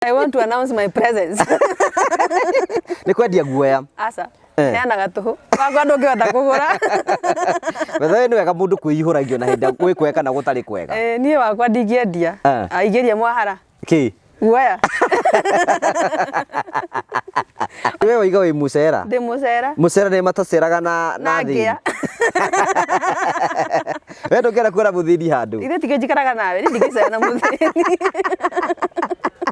I want to announce my presence. Nĩ kwendia guoya. Aca. Eh. Heanaga tũhũ. Wakwa ndũngĩhota kũgũra. Wetha nĩ wega mũndũ kwĩihũragia ona hĩndĩ gwĩ kwega kana gũtarĩ kwega. Eh, niĩ wakwa ndingĩendia. Eh. Aingĩria mwahara. Kĩ? Guoya. We waiga wĩ mũcera. Ndĩ mũcera. Mũcera nĩ mataceraga na Na thĩni. ngĩa. We ndũngĩenda kuona mũthĩni handũ. Ithe tikĩo njikaraga nawe, niĩ ndingĩcera na mũthĩni.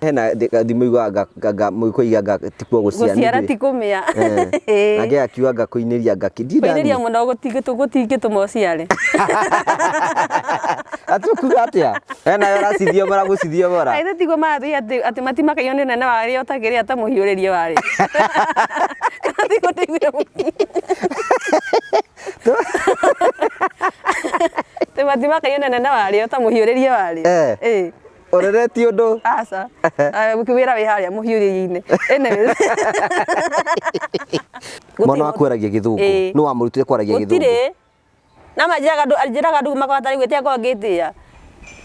Hena thimũ iguaga mũgĩkũiga nga tikuo gũciara. Gũciara ti kũmĩa. Ĩĩ. Nake akiuga nga kũinĩria nga kĩ. Kũinĩria mũno gũtingĩtũma ũciare. Atũkuga atĩa? Hena yo ũracithiomora gũcithiomora. Ithe tiguo marathiĩ atĩ atĩ matimakagio nĩ ũnene warĩo ũtakĩrĩa ta mũhiũrĩrie warĩo. Kana tiguo ndĩiguire Atĩ matimakagio nĩ ũnene warĩo ta mũhiũrĩrie warĩo. Eh. Ĩĩ. Ũrereti ũndũ. Aca. Wĩra wĩ harĩa mũhiũrĩrie-inĩ. Anyways. Mwana waku aragia gĩthũngũ. Ĩĩ. Nĩ wamũrutire kwaragia gĩthũngũ. Gũtirĩ. Na ma njĩraga andũ njĩraga andũ makwa tarĩ gwĩtĩa ngoragwo ngĩtĩa.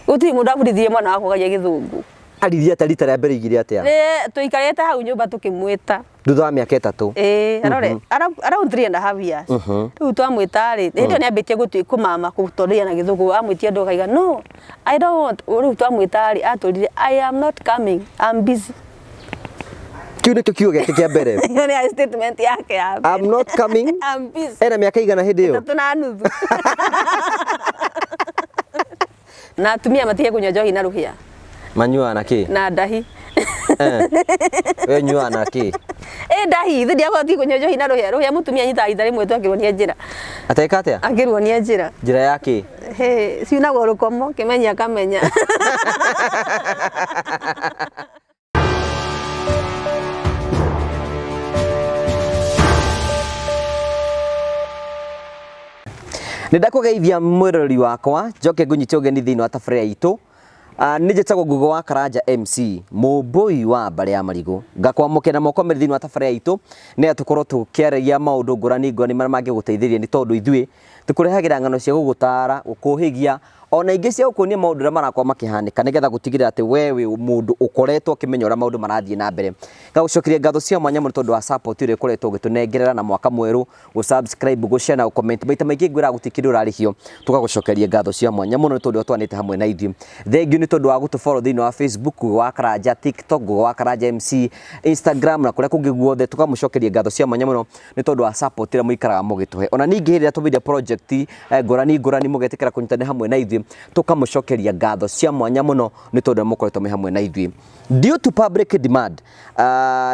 Gũtirĩ mũndũ abundithirie mwana wakwa kwaria gĩthũngũ. Aririe atĩa rita rĩa mbere aigire atĩa? Nĩ tũikarĩte hau nyũmba tũkĩmwĩta. Thutha wa mĩaka ĩtatũ. Ĩĩ, arore around 3.5 years. Rĩu twamwĩta rĩ, hĩndĩ ĩyo nĩ ambĩtie gũtwi kũmama kũtwarĩria na gĩthũngũ amwĩtia andũ akaiga no I don't want. Rĩu twamwĩta rĩ, atwĩrire I am not coming, I'm busy. Kĩu nĩkĩo kiugo gĩake kĩa mbere. Ĩyo nĩ statement yake ya mbere. I'm not coming. I'm busy. Ena mĩaka igana hĩndĩ ĩyo? 3.5. Na atumia matige kũnyua njohi na rũhĩa Manyuaga na kĩ? na ndahi. Eh. We ũnyuaga na kĩ? Ĩ ndahi, ithe ndiakorwo kũnyua njohi na rũhĩa. Rũhĩa mũtumia anyitaga rita rĩmwe tu akĩrwo nĩ njĩra. Ateka atĩa? Akĩrwo nĩ njĩra. Njĩra ya kĩ? Hĩ, ciunagwo rũkomo, kĩmenya akamenya. Nĩ ndakũgeithia mwĩroreri wakwa njoke ngũnyite ũgeni thĩinĩ wa tabarĩra itũ. Nĩ njĩtagwo Ngugo wa Karanja MC mũmbũi wa mbarĩ ya marigũ ngakwamũkĩra na moko merĩ thĩinĩ wa tabarĩra itũ nĩgetha tũkorwo tũkĩarĩria maũndũ ngũrani ngũrani marĩa mangĩgũteithĩrĩria nĩ tondũ ithuĩ tũkũrehagĩra ng'ano cia gũgũtara gũkũhĩgia ona ingĩ cia gũkuonia maũndũ ũrĩa marakorwo makĩhanĩka nĩgetha gũtigĩrĩra atĩ we wĩ mũndũ ũkoretwo ũkĩmenya ũrĩa maũndũ marathiĩ na mbere. Ngagũcokeria ngatho cia mwanya mũno tondũ wa support ĩrĩa ũkoretwo ũgĩtũnengerera na mwaka mwerũ gũ subscribe gũ share na gũ comment maita maingĩ ngwĩraga gũtirĩ kĩndũ ũrarĩhio tũgagũcokeria ngatho cia mwanya mũno nĩ tondũ ũrĩa twanĩte hamwe na ithuĩ. Thengiũ nĩ tondũ wa gũtũ follow thĩinĩ wa Facebook Ngugo wa Karanja, TikTok Ngugo wa Karanja MC, Instagram na kũrĩa kũngĩ guothe tũkamũcokeria ngatho cia mwanya mũno nĩ tondũ wa support ĩrĩa mũikaraga mũgĩtũhe. Ona ningĩ hĩndĩ ĩrĩa tũmĩire project ngũrani ngũrani mũgetĩkĩra kũnyitanĩra hamwe na ithuĩ tũkamũcokeria ngatho cia mwanya mũno nĩ tondũ ũrĩa mũkoretwo mwĩ hamwe na ithuĩ. Due to public demand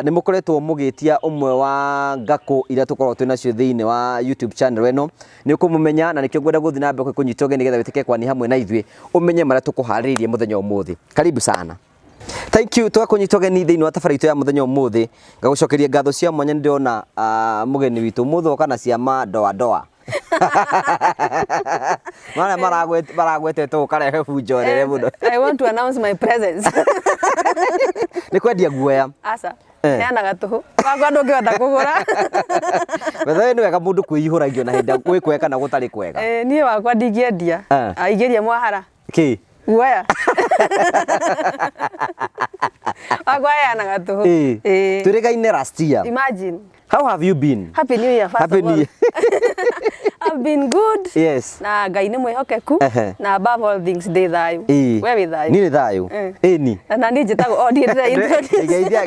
nĩ mũkoretwo mũgĩtia ũmwe wa ngakũ iria tũkoragwo twĩ nacio thĩinĩ wa YouTube channel ĩno nĩ ũkũmũmenya na nĩkĩo ngwenda gũthiĩ na mbere kũnyita ũgeni nĩgetha wĩtĩke kwani hamwe na ithuĩ ũmenye marĩa tũkũharĩrĩirie mũthenya ũmũthĩ. Karibu sana. Thank you tũgakũnyita ũgeni thĩinĩ wa tabarĩra itũ ya mũthenya ũmũthĩ ngagũcokeria ngatho cia mwanya nĩ ndĩrona mũgeni witũ ũmũthĩ oka na cia madoadoa marĩa maragwetetwo ũkarehe bunjo nene mũno. I want to announce my presence. Nĩ kwendia guoya. Aca. Eh. Heanaga tũhũ. Wakwa ndũngĩhota kũgũra. Wetha nĩ wega mũndũ kwĩihũragia ona hĩndĩ gwĩ kwega kana gũtarĩ kwega. Eh, niĩ wakwa ndingĩendia. Eh. Aingĩria mwahara. Kĩ? Guoya. Wakwa heanaga tũhũ. Ĩĩ. Ĩĩ. Twĩrĩgaine last year. Imagine. How have you been? Happy New Year first Happy of all. New Year. I've been good. Yes. Na Ngai nĩ mwĩhokeku. Ehe. Na above all things ndĩ thayũ. Ĩĩ. We wĩ thayũ. Niĩ nĩ thayũ. Eh. Ĩni. Na niĩ njĩtagwo o niĩ ndĩra introduce. Ngeithia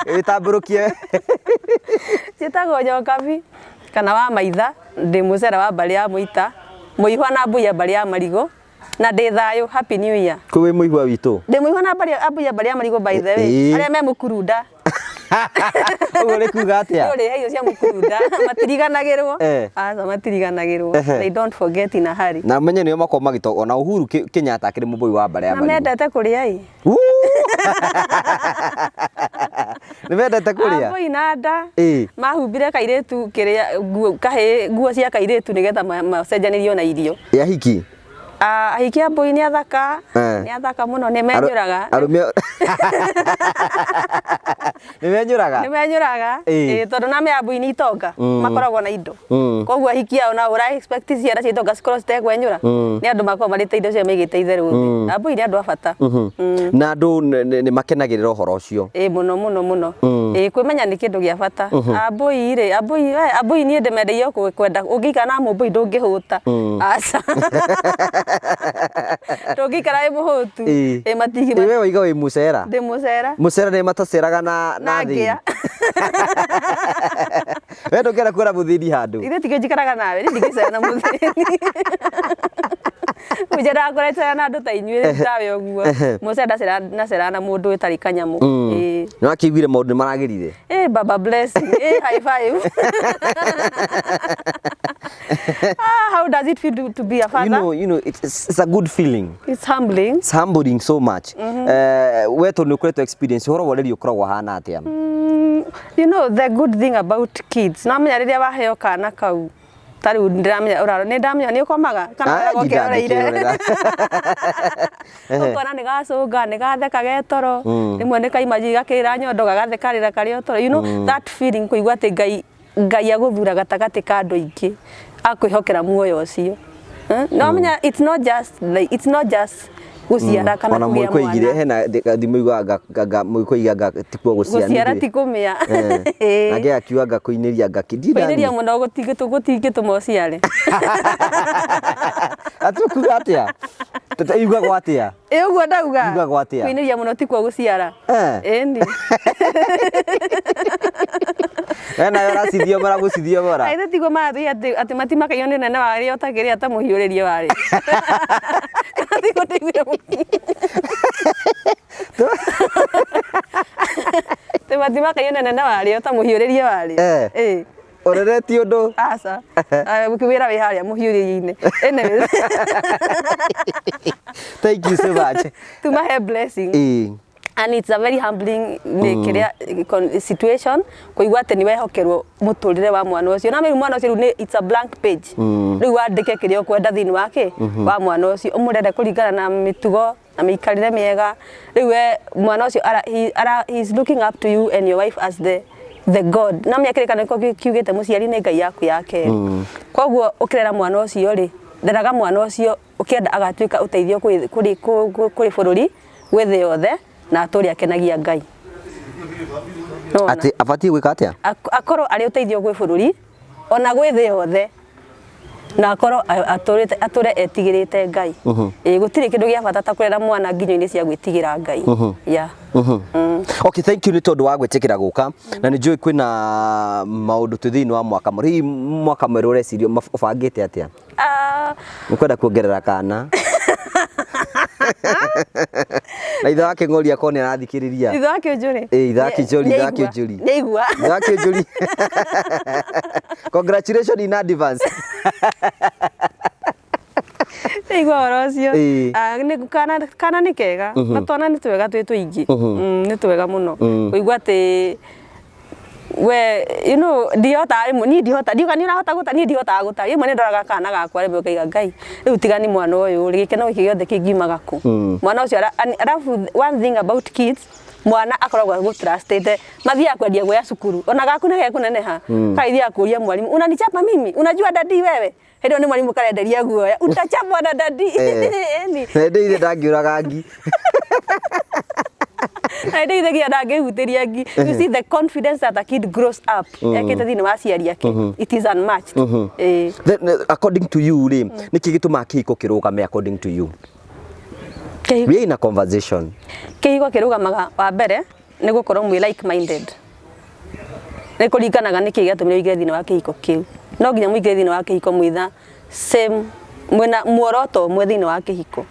wĩtambũrũkie. Njĩtagwo Nyokabi kana wa Maitha, ndĩ mũcera wa mbarĩ ya Mũita, mũihwa na mbui ya mbarĩ ya Marigũ, na ndĩ thayũ. Happy New Year. Kwĩ wĩ mũihwa witũ. Ndĩ mũihwa na mbarĩ ya mbui ya mbarĩ ya Marigũ by the way. Ĩĩ. Arĩa me mũkurunda. Ũguo nĩ kuga atĩa? Nĩ ũrĩhe irio cia mũkurunda. Matiriganagĩrwo. Eh. Aca matiriganagĩrwo. Ehe. They don't forget in a hurry. Na ũmenye nĩo makoragwo magĩto ona Uhuru Kenyatta akĩrĩ mũmbũi wa mbarĩ ya Na Marigũ. mendete kũrĩa ĩ. Wuu! Nĩ mendete kũrĩa? Ambũi na nda. Ĩĩ. Mahumbire kairĩtu kĩrĩa nguo kahĩ nguo cia kairĩtu nĩgetha macenjanĩrio na irio. Ya hiki? Ahiki a mbũi nĩ athaka, Eh. nĩ athaka mũno nĩ menjũraga. Arũme Nĩ menyũraga. Nĩ menyũraga. Ĩĩ. Ĩĩ, tondũ na mĩambui nĩ itonga makoragwo na indo. Koguo ahiki ao na ũra expect ciana cia itonga cikorwo citekwenyũra? Nĩ andũ makoragwo marĩte indo cio maigĩte itherũ thĩ. Ambui nĩ andũ a bata. Na andũ nĩ makenagĩrĩra ũhoro ũcio. Ĩĩ, mũno mũno mũno. Ĩĩ, kwĩmenya nĩ kĩndũ gĩa bata. Ambui rĩ, ambui we, ambui niĩ ndĩmendeire kwenda ũngĩikara na mũmbui ndũngĩhũta. Aca, ndũngĩikara wĩ mũhũtu. Ĩĩ, matingĩ. Ĩ, we waiga wĩ mũcera. Ndĩ mũcera. Mũcera nĩ mataceraga na na thĩni. Ngĩa. We ndũngĩenda kuona mũthĩni handũ. Ithe tikio njikaraga nawe, niĩ ndingĩcera na mũthĩni. Njendaga kũrecera na andũ ta inyuĩ tawe ũguo. Mũcera ndacera nacera na mũndũ ũtarĩ kanyamũ. Ĩĩ. Nĩ wakĩiguire maũndũ nĩ maragĩrire. Eh, baba blessing. Eh, high five. Ah, how does it feel to be a father? You know, it's a good feeling. It's humbling. It's humbling so much. Eh, we tondũ nĩ ũkoretwo experience ũhoro wa ũreri ũkoragwo hana atĩa? You know, the good thing about kids, namenya rĩrĩa waheo kana kau, ta rĩu ndĩramenya ũraro, nĩ ndamenya nĩ ũkomaga kana Ah, ũragwo ndindaga ũkĩroreire. ngĩkĩrorera. Ũkona nĩ gacũnga, nĩ gatheka getoro, rĩmwe nĩ kaima gakĩrĩra nyondo gagathekarĩra karĩ o toro. You know, that feeling kũigua atĩ Ngai agũthura gatagatĩ ka andũ aingĩ akwĩhokera muoyo ũcio. Eh? No menya it's not just like, it's not just gũciara kana Ona kũgĩa mũgĩkũyũ aigire mwana. hena thimũ iguaga mũgĩkũyũ aiga anga tikuo gũciara. Gũciara ti kũmĩa. Ĩĩ. Nake akiuga anga kũinĩria anga Kũinĩria mũno gũtingĩtũma ũciare. Ati kuga atĩa? Tata igagwo atĩa? Ĩ, ũguo ndauga. Yugagwo atĩa? Kũinĩria mũno tikuo gũciara. Eh. Ĩni. We nawe ũracithiomora gũcithiomora. Aithe tiguo marathiĩ atĩ matimakagio nĩ nene warĩ ũtakĩrĩa ta mũhiũrĩrie warĩ. Kana tiguo ndaiguire atĩ matimakagio nĩ nene warĩ ta mũhiũrĩrie warĩ. Eh. Ĩ. Ũreretie ũndũ. Aca. Wĩra wĩ harĩa mũhiũrĩrie-inĩ. Anyways. Thank you so much. Tumahe blessing. Ĩĩ. And it's a very humbling nĩ kĩrĩa situation kũigua atĩ nĩ wehokerwo mũtũrĩre wa mwana ũcio, na rĩu mwana ũcio rĩu nĩ it's a blank page. Rĩu wandĩke kĩrĩa ũkwenda thĩinĩ wake wa mwana ũcio, ũmũrere kũringana na mĩtugo na mĩikarĩre mĩega. Rĩu we mwana ũcio ara, he, ara, he is looking up to you and your wife as the God na menya kĩrĩkanĩro nĩkĩo kiugĩte mũciari nĩ Ngai yaku ya kerĩ. Koguo ũkĩrera mwana ũcio rĩ, reraga mwana ũcio ũkĩenda agatuĩka ũteithio kũrĩ bũrũri, gwĩ thĩ yothe, na atũre akenagia Ngai. Nĩwona? Atĩ abatiĩ gwĩka atĩa? Akorwo arĩ ũteithio gwĩ bũrũri ona gwĩ thĩ yothe, na akorwo atũrĩte atũre etigĩrĩte Ngai. Ĩĩ, gũtirĩ kĩndũ gĩa bata ta kũrera mwana nginyo-inĩ cia gwĩtigĩra Ngai, yeah. Okay, thank you nĩ tondũ wa gwĩtĩkĩra gũka, na nĩ njũĩ kwĩna maũndũ twĩ thĩinĩ wa mwaka mwerũ. Hihi mwaka mwerũ ũreciria ũbangĩte atĩa? Ah, Nĩ kwenda kuongerera kana na ithe wa kĩng'ori akorwo nĩ arathikĩrĩria. Ithe wa kĩnjũrĩ. Ĩĩ, ithe wa kĩnjũri, ithe wa kĩnjũri. Nĩaigua. Ithe wa kĩnjũri, congratulations in advance. Nĩaigua ũhoro ũcio. Ĩĩ. Ah, kana nĩ kega na twana nĩ twega twĩ tũingĩ. Nĩ twega mũno kũigua atĩ we ndihota rĩmwe, niĩ ndihota ndiuga nĩ ũrahota gũta, niĩ ndihotaga gũta. Rĩmwe nĩ ndoraga kana gakwa rĩmwe ngaiga, Ngai, rĩu tiga nĩ mwana ũyũ rĩ, gĩkeno gĩkĩ gĩothe kĩngiumaga kũ? Mwana ũcio arabu one thing about kids, mwana akoragwo agũtrustĩte. Mathiaga kwendia guoya cukuru, ona gaku nĩ gekũneneha kaithiaga kũria mwarimũ, "Unanichapa mimi? Unajua daddy wewe?" Hĩndĩ ĩyo nĩ mwarimũ karenderia guoya, "Utachapwa na daddy." Ĩni. Na ndĩ ithe ndangĩũraga ngi. Na ndĩithagia ndangĩhutĩria ngi. You see the confidence that a kid grows up ekĩte thĩinĩ wa aciari ake, it is unmatched. Ĩĩ. Then, according to you rĩ, nĩkĩ gĩtũmaga kĩhiko kĩrũgame, according to you? Kĩhiko We are in a conversation. Kĩhiko kĩrũgamaga wa mbere nĩ gũkorwo mwĩ like minded. Nĩ kũringanaga nĩkĩ gĩatũmire ũingĩre thĩinĩ wa kĩhiko kĩu. No nginya mũingĩre thĩinĩ wa kĩhiko mwĩtha same, mwĩna muoroto ũmwe thĩinĩ wa kĩhiko.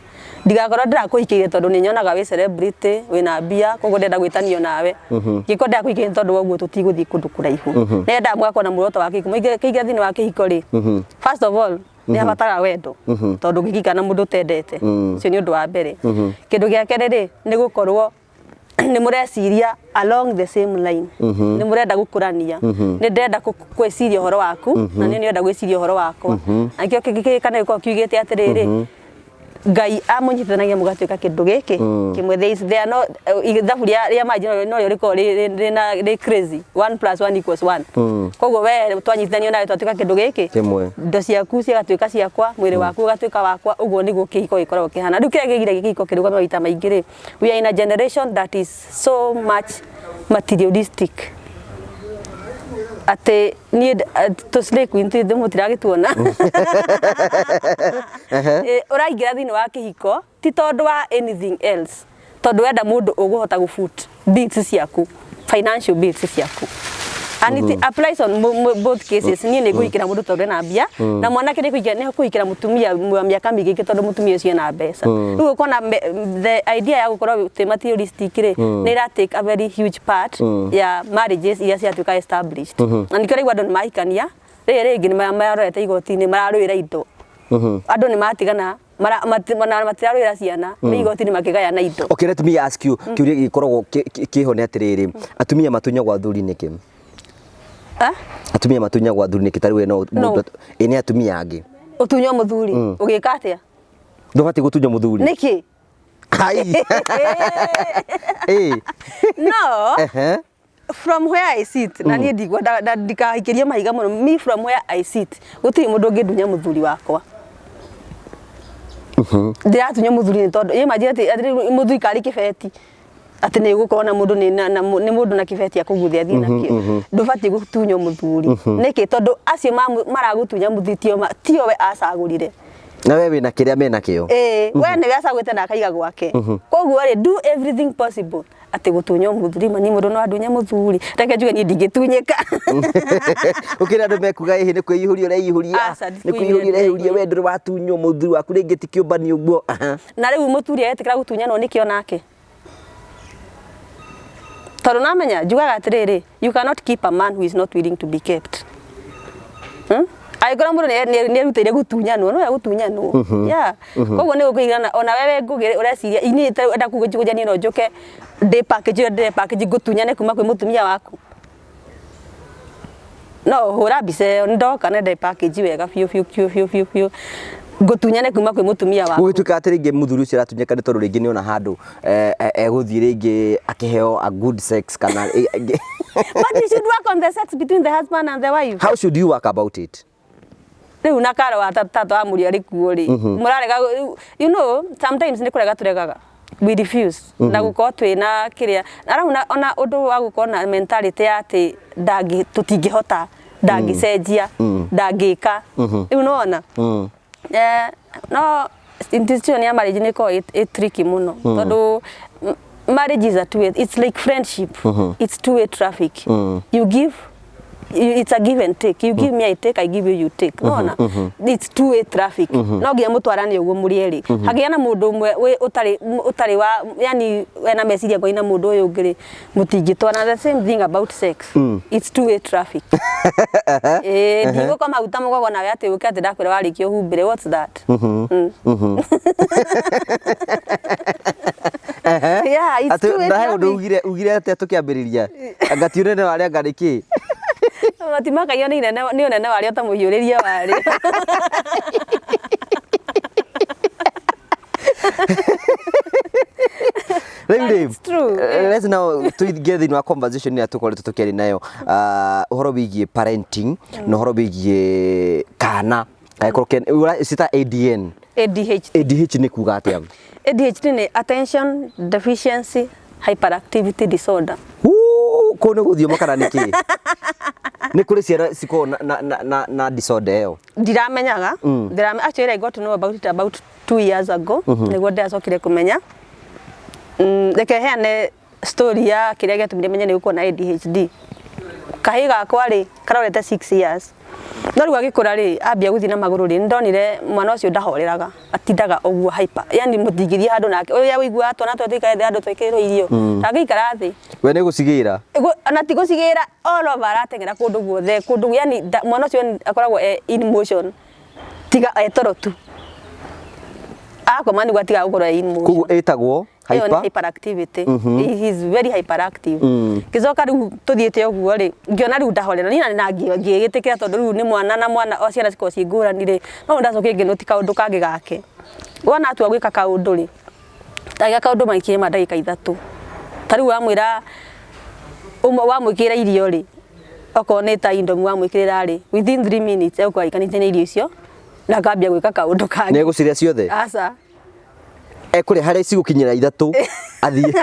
Ndigakorwo ndĩrakũhikĩire tondũ nĩ nyonaga wĩ celebrity, wĩna mbia, koguo ndĩrenda gwĩtanio nawe. Ngĩkorwo ndĩrakũhikĩire tondũ wa ũguo, tũtigũthiĩ kũndũ kũraihu. Nĩendaga mũgakorwo na muoroto wa kĩhiko. Mũingĩre kĩingĩra thĩinĩ wa kĩhiko rĩ, first of all nĩ habataraga wendo, tondũ ũngĩkika na mũndũ ũtendete, ũcio nĩ ũndũ wa mbere. Kĩndũ gĩa kerĩ rĩ, nĩ gũkorwo nĩ mũreciria along the same line, nĩ mũrenda gũkũrania, nĩ ndĩrenda gwĩciria ũhoro waku na nĩ ndĩrenda gwĩciria ũhoro wakwa, na nĩkĩo kĩrĩkanĩro gĩkoragwo kiugĩte atĩrĩrĩ, Ngai amũnyitithanagia mũgatuĩka kĩndũ gĩkĩ kĩmwe. There is there are no ithabu rĩa maji no rĩo rĩkoragwo rĩ rĩ crazy, 1 plus 1 equals 1. Koguo we twanyitithanio nawe twatuĩka kĩndũ gĩkĩ Kĩmwe. Indo ciaku cigatuĩka ciakwa, mwĩrĩ waku ũgatuĩka wakwa. Ũguo nĩguo kĩhiko gĩkoragwo kĩhana. Rĩu kĩrĩa kĩgiragia kĩhiko kĩrũgame maita maingĩ rĩ, we are in a generation that is so much materialistic, atĩ niĩ tũ slay queen twĩ mũtiragĩtuona. Ũraingĩra thĩinĩ wa kĩhiko ti tondũ wa anything else, tondũ wenda mũndũ ũgũhota gũ foot bills ciaku, financial bills ciaku, and it applies on both cases. Niĩ nĩ ngũhikĩra mũndũ tondũ ena mbia, na mwanake nĩ kũhikĩra mũtumia wa mĩaka mĩingĩ tondũ mũtumia ũcio ena mbeca. Rĩu ũkona the idea ya gũkorwo twĩ materialistic rĩ, nĩ ĩra take a very huge part ya marriages iria ciatuĩka established, na nĩkĩo ũraigua andũ nĩ mahikania, rĩrĩ rĩngĩ nĩ marorete igoti-inĩ, mararũĩra indo. Andũ nĩ matigana, na matirarũĩra ciana, nĩ igoti-inĩ makĩgayana indo. Okay, let me ask you kĩũria gĩkoragwo kĩho nĩ atĩrĩrĩ, atumia matunyagwo athuri nĩkĩ? Ah? Atumia matunyagwo athuri nĩkĩ? Tarĩu we no No. mũndũ ĩ nĩ atumia angĩ. Ũtunywo mũthuri ũgĩka atĩa? Ndũbatiĩ gũtunywo mũthuri. Nĩkĩ? Ai. Ĩ. No. From where I sit, na niĩ ndigwenda ndikahikĩrie mahiga mũno, me from where I sit, gũtirĩ mũndũ ũngĩndunya mũthuri wakwa. Ndĩratunya mũthuri nĩ tondũ ĩ manjĩre atĩ mũthuri karĩ kĩbeti, atĩ nĩ gũkorwo na mũndũ nĩ mũndũ na kĩbeti akũguthia athiĩ nakĩo. Ndũbatiĩ gũtunywo mũthuri. Nĩkĩ? Tondũ acio maragũtunya mũthuri tio we acagũrire. Na we wĩna kĩrĩa mena kĩo. Ĩĩ, we nĩwe acagũrĩte na akaiga gwake. Koguo rĩ, do everything possible atĩ gũtunywo mũthuri ma niĩ mũndũ no andunye mũthuri, reke njuge niĩ ndingĩtunyĩka. Ũkĩra andũ mekuga ĩhĩ nĩ kwĩihũria ũreihũria. Aca, nĩ kwĩihũria ũreihũria, we ndũrĩ watunywo mũthuri waku rĩngĩ ti kĩũmbani ũguo. Na rĩu mũthuri etĩkĩra gũtunyanwo nĩkĩo nake, tondũ namenya njugaga atĩrĩrĩ, you cannot keep a man who is not willing to be kept, Angĩkorwo mũndũ nĩ erutĩire gũtunyanwo, no egũtunyanwo. Yeah, koguo nĩ gũkũigana ona wewe Ngũgĩ ũreciria niĩ enda kũgũnjia, niĩ no njũke ndĩ package ĩrĩa ndĩre package ngũtunyane kuma kwĩ mũtumia waku. No hũra mbica ĩyo, ndoka na ndĩ package wega biũ biũ biũ biũ biũ biũ, ngũtunyane kuma kwĩ mũtumia waku. Gũgĩtuĩka atĩ rĩngĩ mũthuri ũcio aratunyĩka nĩ tondũ rĩngĩ nĩ ona handũ egũthiĩ rĩngĩ akĩheo a good sex kana But you should work on the sex between the husband and the wife. How should you work about it? Rĩu na karo wa tata wa mũria rĩkuo rĩ, mũrarega, sometimes nĩ kũrega tũregaga, we refuse na gũkorwo twĩna kĩrĩa arabu ona ũndũ wa gũkorwo na mentality ya atĩ ndangĩ tũtingĩhota, ndangĩcenjia, ndangĩka. Rĩu nĩwona no institution ya marriage nĩ ĩkoragwo ĩ tricky mũno, tondũ marriage is a two way, it's like friendship, it's two way traffic. You give you, it's a give and take. You give me, I take, I give you, you take. Nona it's two way traffic. No nginya mũtwarane ũguo mũrĩ erĩ. Hagĩa na mũndũ ũmwe wĩ ũtarĩ wa, yani wena meciria ngoi na mũndũ ũyũ ũngĩ rĩ, mũtingĩtwarana. The same thing about sex, it's two way traffic. Ĩĩ, ndigũkoma maguta mũgongo nawe atĩ ũke atĩ ndakwĩra warĩkia ũhumbĩre. What's that? Yeah, it's Atĩ two way ndahe ũndũ. Traffic. Ugire atĩa tũkĩambĩrĩria? Anga ti ũnene warĩa, anga nĩ kĩ? Matimakagio nĩ ũnene warĩo ta mũhiũrĩrie warĩo. Rĩu rĩ, It's true. Let's now tũingĩre thĩinĩ wa conversation ĩrĩa tũkoretwo tũkĩaria nayo, ũhoro wĩgiĩ parenting na ũhoro wĩgiĩ kana angĩkorwo cita ADN. ADHD. ADH nĩ kuga atĩa? ADHD nĩ attention deficiency hyperactivity disorder. Huu, kũu nĩ gũthioma kana nĩ kĩ? Nĩ kũrĩ ciana cikoragwo na disorder ĩyo? Ndiramenyaga. Actually, I got to know about it about 2 years ago, nĩguo ndĩracokire kũmenya. Reke heane story ya kĩrĩa gĩatũmire menye nĩ gũkorwo na ADHD. Kahĩĩ gakwa rĩ, karorete 6 years, no rĩu agĩkũra rĩ, ambia gũthiĩ na magũrũ rĩ, nĩndonire mwana ũcio ndahoreraga, atindaga ũguo hyper, yani mũtingĩthiĩ handũ nake ũrĩa ũiguaga twana tũrĩa tũikare thĩ handũ twĩkĩrĩrwo irio, ndangĩikara thĩ. We nĩ gũcigĩra. Na ti gũcigĩra, all over, arateng'era kũndũ guothe, kũndũ, yani mwana ũcio akoragwo e in motion, tiga e toro tu, akoma nĩguo atigaga gũkorwo e in motion. Koguo ĩtagwo Ĩyo nĩ Hyper? hyperactivity. He is very hyperactive. Ngĩcoka rĩu tũthiĩte ũguo rĩ, ngĩona rĩu ndahorera niĩ na ngĩgĩtĩkĩra tondũ rĩu nĩ mwana na mwana o ciana cikoragwo ciĩ ngũrani rĩ, no ndacokire ngĩnoti kaũndũ kangĩ gake. Wona atua gwĩka kaũndũ rĩ, agĩka kaũndũ makĩria ma ndagĩka 3. Ta rĩu wamwĩra wamwĩkĩra irio rĩ, okorwo nĩ ta indomie wamwĩkĩrĩra rĩ, within 3 minutes egũkorwo aikanĩte na irio icio na akambia gwĩka kaũndũ kangĩ. Nĩ egũcirĩa ciothe? Aca. Ekũrĩa harĩa cigũkinyĩra 3 athiĩ.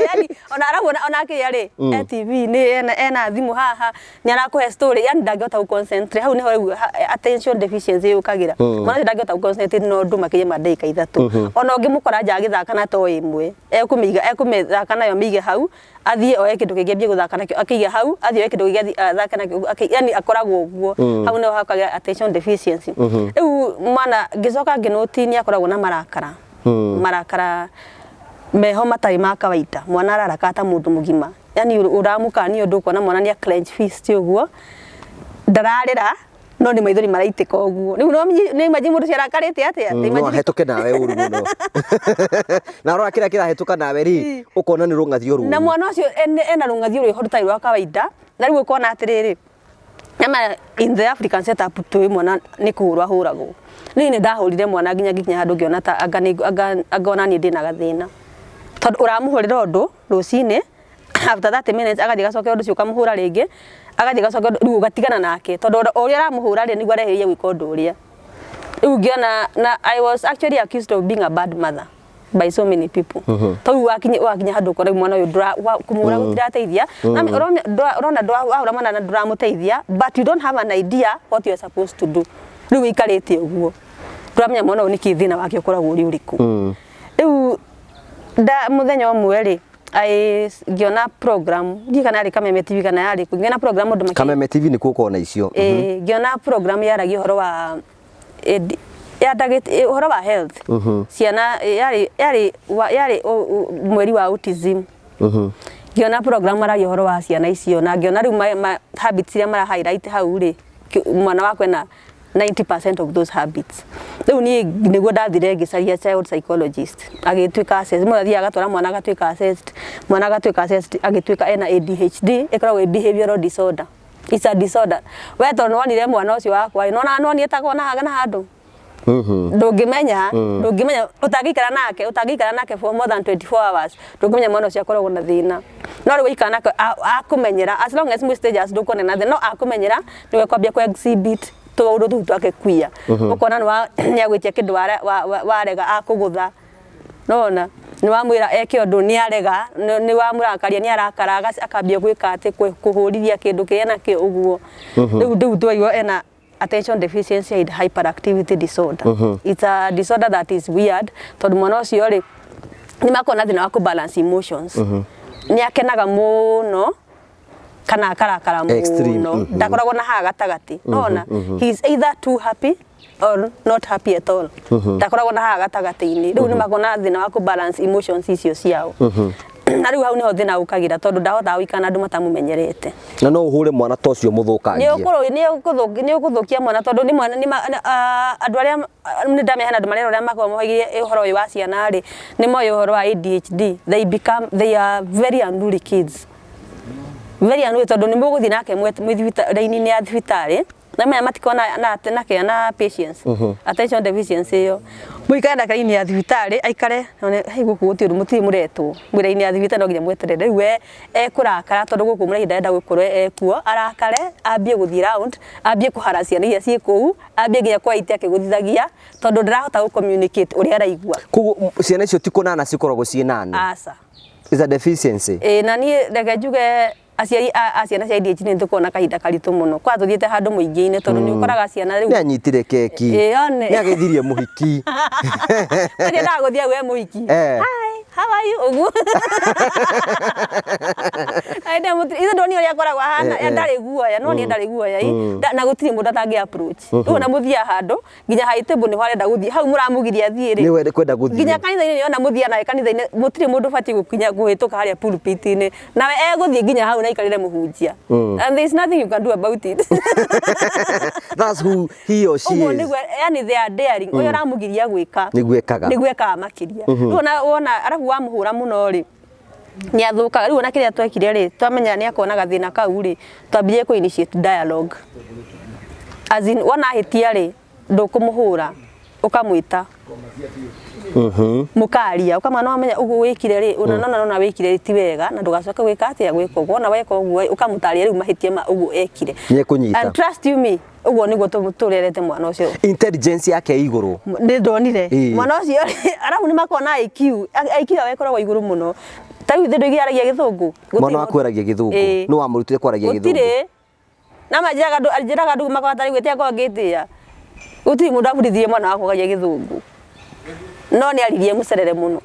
Yani ona araguona ona akĩrĩa rĩ, e TV-inĩ ena thimũ haha, nĩ arakũhe story, yani ndangĩhota gũ concentrate. Hau nĩho rĩu attention deficiency yũkagĩra. Mwana ũcio ndangĩhota gũ concentrate na ũndũ makĩria ma ndagĩka 3. Ona ũngĩmũkora nja agĩthaka na toy ĩmwe, ekũmĩiga, ekũmĩthaka nayo amĩige hau, athiĩ oe kĩndũ kĩngĩ ambie gũthaka nakĩo akĩige hau, athiĩ oe kĩndũ kĩngĩ athiĩ athake nakĩo, yani akoragwo ũguo. Hau nĩho hakagĩa attention deficiency. Rĩu mwana ngĩcoka ngĩnoti nĩ akoragwo na marakara. Marakara meho matarĩ ma kawaida. Mwana ararakara ta mũndũ mũgima. Yani ũramũkania ũndũ ũkona mwana nĩ a clench fist ũguo, ndararĩra no nĩ maithori maraitĩka ũguo. Rĩu no nĩ imagine mũndũ ũcio arakarĩte atĩa? No Imagine ahĩtũke nawe ũru mũno. Na ũrora kĩrĩa kĩrahĩtũka nawe rĩ, ũkona nĩ rũng'athio rũru. Na mwana ũcio ena rũng'athio rwĩho rũtarĩ rwa kawaida. Na rĩu ũkona atĩrĩrĩ, nama in the African setup twĩ mwana nĩ kũhũrwo ahũragwo. Niĩ nĩ ndahũrire mwana nginya ngĩkinya handũ ngĩona ta anga nĩ anga ona niĩ ndĩna gathĩna. Tondũ ũramũhũrĩra ũndũ rũcinĩ, after 30 minutes agathiĩ agacokera ũndũ ũcio ũkamũhũra rĩngĩ, agathiĩ agacokera ũndũ, rĩu ũgatigana nake. Tondũ o ũrĩa ũramũhũra rĩ, nĩguo arehĩrĩria gwĩka ũndũ ũrĩa. Rĩu ngĩona, na I was actually accused of being a bad mother by so many people. Tondũ wakinya handũ ũkona rĩu mwana ũyũ kũmũhũra gũtirateithia. Na ũrona wahũra mwana na ndũramũteithia, but you don't have an idea what you are supposed to do. Rĩu ũikarĩte ũguo. Ndũramenya mwana ũyũ nĩkĩ thĩna wake ũkoragwo ũrĩ ũrĩkũ. Rĩu mũthenya ũmwe rĩ, ngĩona program, ndiũĩ kana yarĩ Kameme TV kana yarĩ kũ, ngĩona program andũ makĩ Kameme TV nĩkuo ũkona icio. Ngĩona program yaragia ũhoro wa ya ndagĩt-, ũhoro wa health. Ciana yarĩ mweri wa autism. Ngĩona program maragia ũhoro wa ciana icio na ngĩona rĩu habits iria mara highlight hau rĩ, mwana wakwa ena 90% of those habits. Rĩu niĩ nĩguo ndathire ngĩcaria child psychologist, agĩtuĩka assessed. Mũndũ athiaga agatwara mwana agatuĩka assessed, mwana agatuĩka assessed, agĩtuĩka ena ADHD, ĩkoragwo ĩ behavioral disorder. It's a disorder. We tondũ nĩwonire mwana ũcio wakwa rĩ, nĩwona nĩwonire ta kona haha na handũ? Ndũngĩmenya, ũtangĩikara nake for more than 24 hours, ndũngĩmenya mwana ũcio akoragwo na thĩna. No rĩu waikara nake, akũmenyera, as long as mwĩ stages ndũkuona na thĩna, no akũmenyera, nĩwe kwambia kũ exhibit tũũndũ tũu twake queer. Ũkona nĩ agwĩtia kĩndũ warega akũgũtha. Nĩwona? Nĩ wamwĩra eke ũndũ nĩ arega, nĩ wamũrakaria nĩ arakara, akambia gwĩka atĩ kũhũrithia kĩndũ kĩrĩa enakĩo ũguo. Rĩu twaigua ena attention deficiency and hyperactivity disorder. It's a disorder that is weird, tondũ mwana ũcio rĩ, nĩ makoragwo na thĩna wa kũ balance emotions. Nĩ akenaga mũno kana akarakara Extreme. mũno. Ndakoragwo na haha gatagatĩ. Nĩwona? He is either too happy or not happy at all. Ndakoragwo na haha gatagatĩ-inĩ. Rĩu nĩ makoragwo na thĩna wa kũ balance emotions icio ciao. Na rĩu hau nĩho thĩna ũkagĩra tondũ ndahotaga gũikara na andũ matamũmenyerete. Na no ũhũre mwana ta ũcio mũthũkangie. Nĩ ũgũthũkia mwana tondũ nĩ mwana, nĩ ma-, andũ arĩa, nĩ ndamenya hena andũ marera ũrĩa makoragwo moigire ũhoro ũyũ wa ciana rĩ, nĩ moĩ ũhoro wa ADHD. They become, they are very unruly kids. Very unruly tondũ nĩ mũgũthiĩ nake mwĩ raini-inĩ ya thibitarĩ, na maya matikoragwo na patience. Attention deficiency ĩyo. Mũikare nake raini ya thibitarĩ, aikare, one, hei gũkũ gũtirĩ ũndũ, mũtirĩ mũretwo. Mwĩ raini ya thibitarĩ no nginya mweterere. Rĩu we ekũrakara tondũ gũkũ mũraihi ndarenda gũkorwo ekuo, arakare, ambie gũthiĩ round, ambie kũhara ciana iria ciĩ kũu, ambie nginya kwaite akĩgũthithagia, tondũ ndarahota gũ communicate ũrĩa araigua. Koguo ciana icio ti kũnana cikoragwo ciĩ nani? Aca. Is a deficiency. Na niĩ reke njuge aciari a ciana cia ADHD nĩ tũkoragwo na kahinda karitũ mũno. Kwa tũthiĩte handũ mũingĩ-inĩ tondũ nĩ ũkoraga ciana rĩu Nĩ anyitire keki. One. Nĩ ageithirie mũhiki. Nĩ endaga gũthiĩ we mũhiki. Hi, how are you? Ũguo. Ai, ndĩ mũtiri, ithe ndonire ũrĩa akoragwo ahana, ndarĩ guoya, no nĩ ndarĩ guoya, na gũtirĩ mũndũ atangĩ approach. Rĩu ona mũthiaga handũ, nginya high table nĩho arenda gũthiĩ, hau mũramũgiria athiĩ rĩ. Nĩ we kwenda gũthiĩ. Nginya kanitha-inĩ nĩ ona mũthiaga nake kanitha-inĩ, mũtirĩ mũndũ ũbatiĩ gũkinya kũhĩtũka harĩa pulpit-inĩ. Nawe egũthiĩ nginya hau na aikarĩre mũhunjia. And there is nothing you can do about it. That's who he or she Ũguo is. nĩguo, yani they are daring. Ũyũ ũramũgiria gwĩka. Nĩguo ekaga. Nĩguo ekaga makĩria. Rĩu ona arabu Arabu wamũhũra mũno rĩ, nĩ athũkaga. Rĩu ona kĩrĩa twekire rĩ, twamenya nĩ akona gathĩna kau rĩ, twambirie kũ initiate dialogue, as in wona ahĩtia rĩ, ndũkũmũhũra, ũkamwĩta, mũkaria, ũkamwĩra no wamenya ũguo wĩkire rĩ, ũna nona nona wĩkire rĩ ti wega, na ndũgacoke gwĩka atĩa, gwĩka ũguo. Wona weka ũguo rĩ, ũkamũtarĩria rĩu mahĩtia ma ũguo ekire. Nĩekũnyita. And trust you me, ũguo nĩguo tũrerete mwana ũcio. Intelligence yake ĩ igũrũ. Nĩ ndonire. Mwana ũcio rĩ, arabu nĩ makoragwo na IQ, IQ yao ĩkoragwo igũrũ mũno. Ta rĩu ithe ndũigire aragia gĩthũngũ. Gũtirĩ. Mwana waku aragia gĩthũngũ? Nĩ wamũrutire kwaragia gĩthũngũ? Gũtirĩ. Na ma njĩraga andũ, njĩraga andũ makwa tarĩ gwĩtĩa ngoragwo ngĩtĩa. Gũtirĩ mũndũ abundithirie mwana wakwa kwaria gĩthũngũ. No nĩ aririe mũcerere mũno.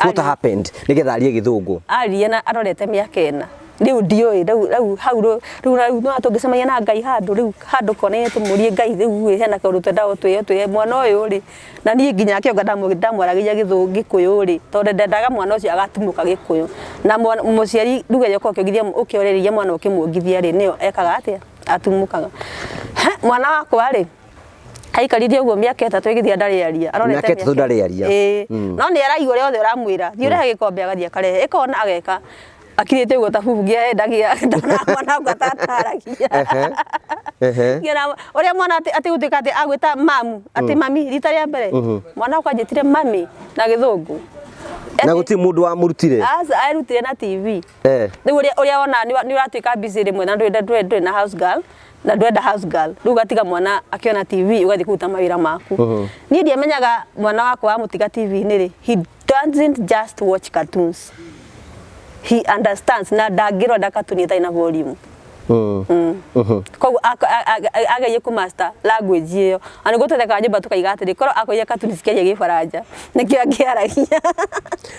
What happened nĩgetha arie gĩthũngũ? Aririe na arorete mĩaka 4. Rĩu ndiũĩ, rĩu rĩu hau rĩu rĩu no tũngĩcemania na Ngai handũ rĩu handũ kona-inĩ tũmũrie Ngai rĩu ĩ hena kaũndũ twendaga ũtwĩre ũtwĩre mwana ũyũ rĩ, na niĩ nginya akĩonga ndamwaragĩria gĩthũngũ gĩkũyũ rĩ, tondũ ndendaga mwana ũcio agatumũka gĩkũyũ. Na mũciari rĩu ĩrĩa ũkoragwo ũkĩongithia ũkĩorĩria mwana ũkĩmuongithia rĩ, nĩyo ekaga atĩa? Atumũkaga. Mwana wakwa rĩ, aikarire ũguo mĩaka 3 ĩgĩthira ndarĩ aria. Arorete. Mĩaka 3 ndarĩ aria. Ĩĩ. No nĩ araigua ũrĩa wothe ũramwĩra. Thiĩ ũrehe gĩkombe, agathiĩ akarehe. Ĩka ũna, ageka. Akirĩte ũguo ta bubu nginya endagia ndona mwana wakwa tataragia. Nginya ũrĩa mwana atĩ gũtuĩka atĩ agwĩta mamu, atĩ mami rita rĩa mbere. Mwana wakwa anjĩtire mami na gĩthũngũ. Na gũtirĩ mũndũ wamũrutire? Aca, erutire na TV. Rĩu ũrĩa wona nĩ ũratuĩka busy rĩmwe na ndũrĩ na house girl, na ndwenda house girl, rĩu ũgatiga mwana akĩona TV, ũgathiĩ kũruta mawĩra maku. Niĩ ndiamenyaga mwana wakwa wamũtiga TV-inĩ rĩ, he doesn't just watch cartoons, he understands, na ndangĩrora cartoon ĩtarĩ na volume. Koguo agerie kũ master language ĩyo, na nĩguo twethekaga nyũmba tũkaiga atĩrĩ, korwo akorire cartoon cikĩaria gĩbaranja nĩkĩo angĩaragia.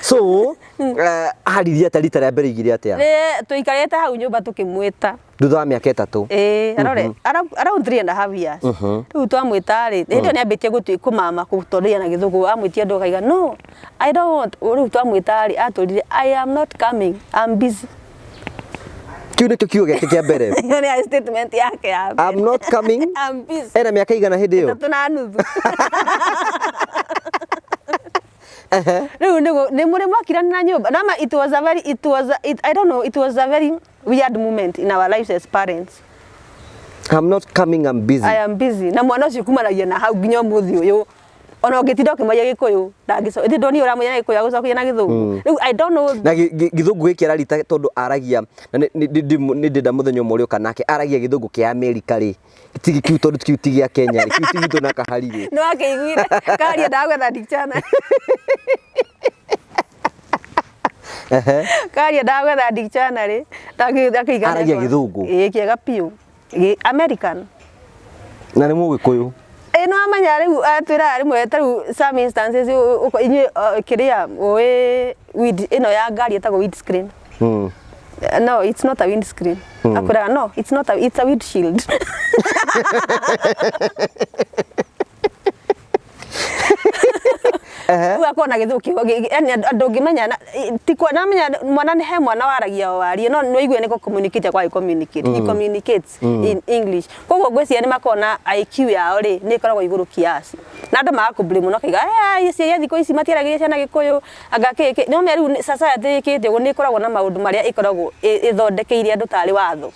So aririe atĩa rita rĩa mbere, igire atĩa? Nĩ tũikarĩte hau nyũmba tũkĩmwĩta. Thutha wa mĩaka 3? Ĩĩ, arore around 3.5 years. Rĩu twamwĩta rĩ, hĩndĩ ĩyo nĩ ambĩtie kũmama kũtwarĩria na gĩthũngũ. Amwĩtia ũndũ akaiga, "No, I don't want." Rĩu twamwĩta rĩ, atwĩrire, "I am not coming, I'm busy." Kĩu nĩkĩo kiugo gĩake kĩa mbere? Ĩyo nĩ statement yake ya mbere. "I'm not coming." "I'm busy." Ena mĩaka igana hĩndĩ ĩyo? 3.5. Rĩu nĩ mũrĩ mwakiranĩra nyũmba nama. It was a very it was a, it, I don't know, it was a very weird moment in our lives as parents. "I'm not coming, I'm busy." "I am busy." Na mwana ũcio kumanagia na hau nginya ũmũthĩ ũyũ, ona ũngĩtinda ũkĩmwaria gĩkũyũ ndangĩco ĩndĩ ndonire ũramwaria na gĩkũyũ agũcokia na gĩthũngũ. Rĩu I don't know. Na gĩthũngũ gĩkĩ ararita tondũ aragia na nĩ ndĩnda mũthenya ũmwe ũrĩũka nake aragia gĩthũngũ kĩa Amerika rĩ, ti kĩu, tondũ kĩu ti gĩa Kenya rĩ, kĩu ti gitũ na kahari rĩ. Nĩ wakĩiguire karia ndagwetha dictionary. Karia ndagwetha dictionary. Ndakĩiga. Aragia gĩthũngũ? Ĩĩ, kĩega biũ. American. Na nĩ mũgĩkũyũ? Ĩ, no amenya rĩu atwĩraga rĩmwe, ta rĩu some instances inyuĩ kĩrĩa ũĩ wind ĩno ya ngari ĩtagwo windscreen. No, it's not a windscreen. Akwĩraga, "No, it's not a, it's a windshield." Rĩu akorwo na gĩthũngũ yani andũ ũngĩmenya ti namenya mwana nĩ he mwana waragia o warie, no nĩ ũigue nĩ communicate kwa communicate, he communicates in English. Koguo ngwĩciria nĩ makoragwo na IQ yao rĩ, nĩ ĩkoragwo igũrũ kiasi, na andũ magakũ mũno makaiga, "Eh, aciari a thikũ ici matiaragĩria ciana gĩkũyũ anga kĩ kĩ." No rĩu society ĩkĩte ũguo, nĩ ĩkoragwo na maũndũ marĩa ĩkoragwo ĩthondekeire andũ tarĩ watho.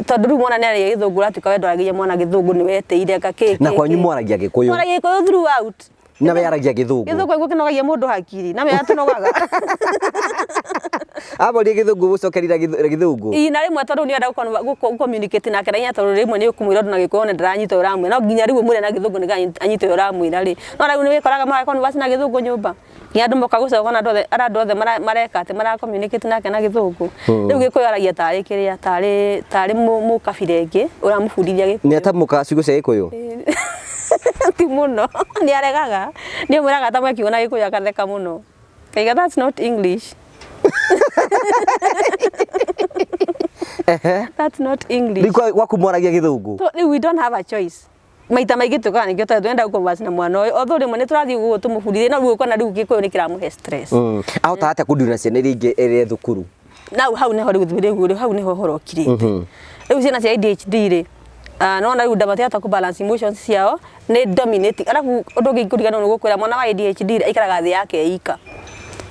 Tondũ rĩu mwana nĩ aragia gĩthũngũ, ũratuĩka we ndwaragĩria mwana gĩthũngũ, nĩ wetĩire anga kĩ Na kĩ, kwanyu kĩ. mwaragia gĩkũyũ? Mwaragia gĩkũyũ throughout. Na we aragia gĩthũngũ? Gĩthũngũ nĩguo kĩnogagia mũndũ hakiri na we atũnogaga. Amoria gĩthũngũ gũcokerira gĩthũngũ? Ii, na rĩmwe tondũ nĩ enda gũ communicate nake na ihenya, tondũ rĩmwe nĩ ũkũmwĩra ũndũ na gĩkũyũ na ndaranyita ũrĩa ũramwĩra, no nginya rĩu ũmwĩre na gĩthũngũ nĩgetha anyite ũrĩa ũramwĩra rĩ. No rĩu nĩ wĩkoraga mara converse na gĩthũngũ nyũmba, nginya andũ moka gũcoka na andũ othe arĩa andũ othe mareka atĩ mara communicate nake na gĩthũngũ. Rĩu gĩkũyũ aragia tarĩ kĩrĩa tarĩ mũkabira ĩngĩ ũramũbundithia gĩkũyũ. Nĩ atamũkaga ciugo cia gĩkũyũ? Ti mũno, nĩ aregaga. Nĩ ũmwĩraga tamwe kiugo na gĩkũyũ akatheka mũno, kaiga, "That's not English, that's not English." Rĩu gwaku mwaragia gĩthũngũ? So, rĩu we don't have a choice. Maita maingĩ tukaga nĩkĩo tondũ twenda gũconverse na mwana ũyũ, although rĩmwe nĩ tũrathiĩ ũguo tũmũbundithie, no rĩu ũkona rĩu gĩkũyũ nĩ kĩramũhe stress. Ahotaga atĩa kũndira na ciana iria ingĩ ĩrĩ thukuru? Nau hau nĩho rĩu hau nĩho ũhoro ũkirĩte. Rĩu ciana cia ADHD rĩ, nona rĩu ndamatihota kũ balance emotions ciao, nĩ dominating. Arabu ũndũ ũngĩ ingũriganĩrwo nĩ gũkwĩra, mwana wa ADHD rĩ, aikaraga thĩ yake ika.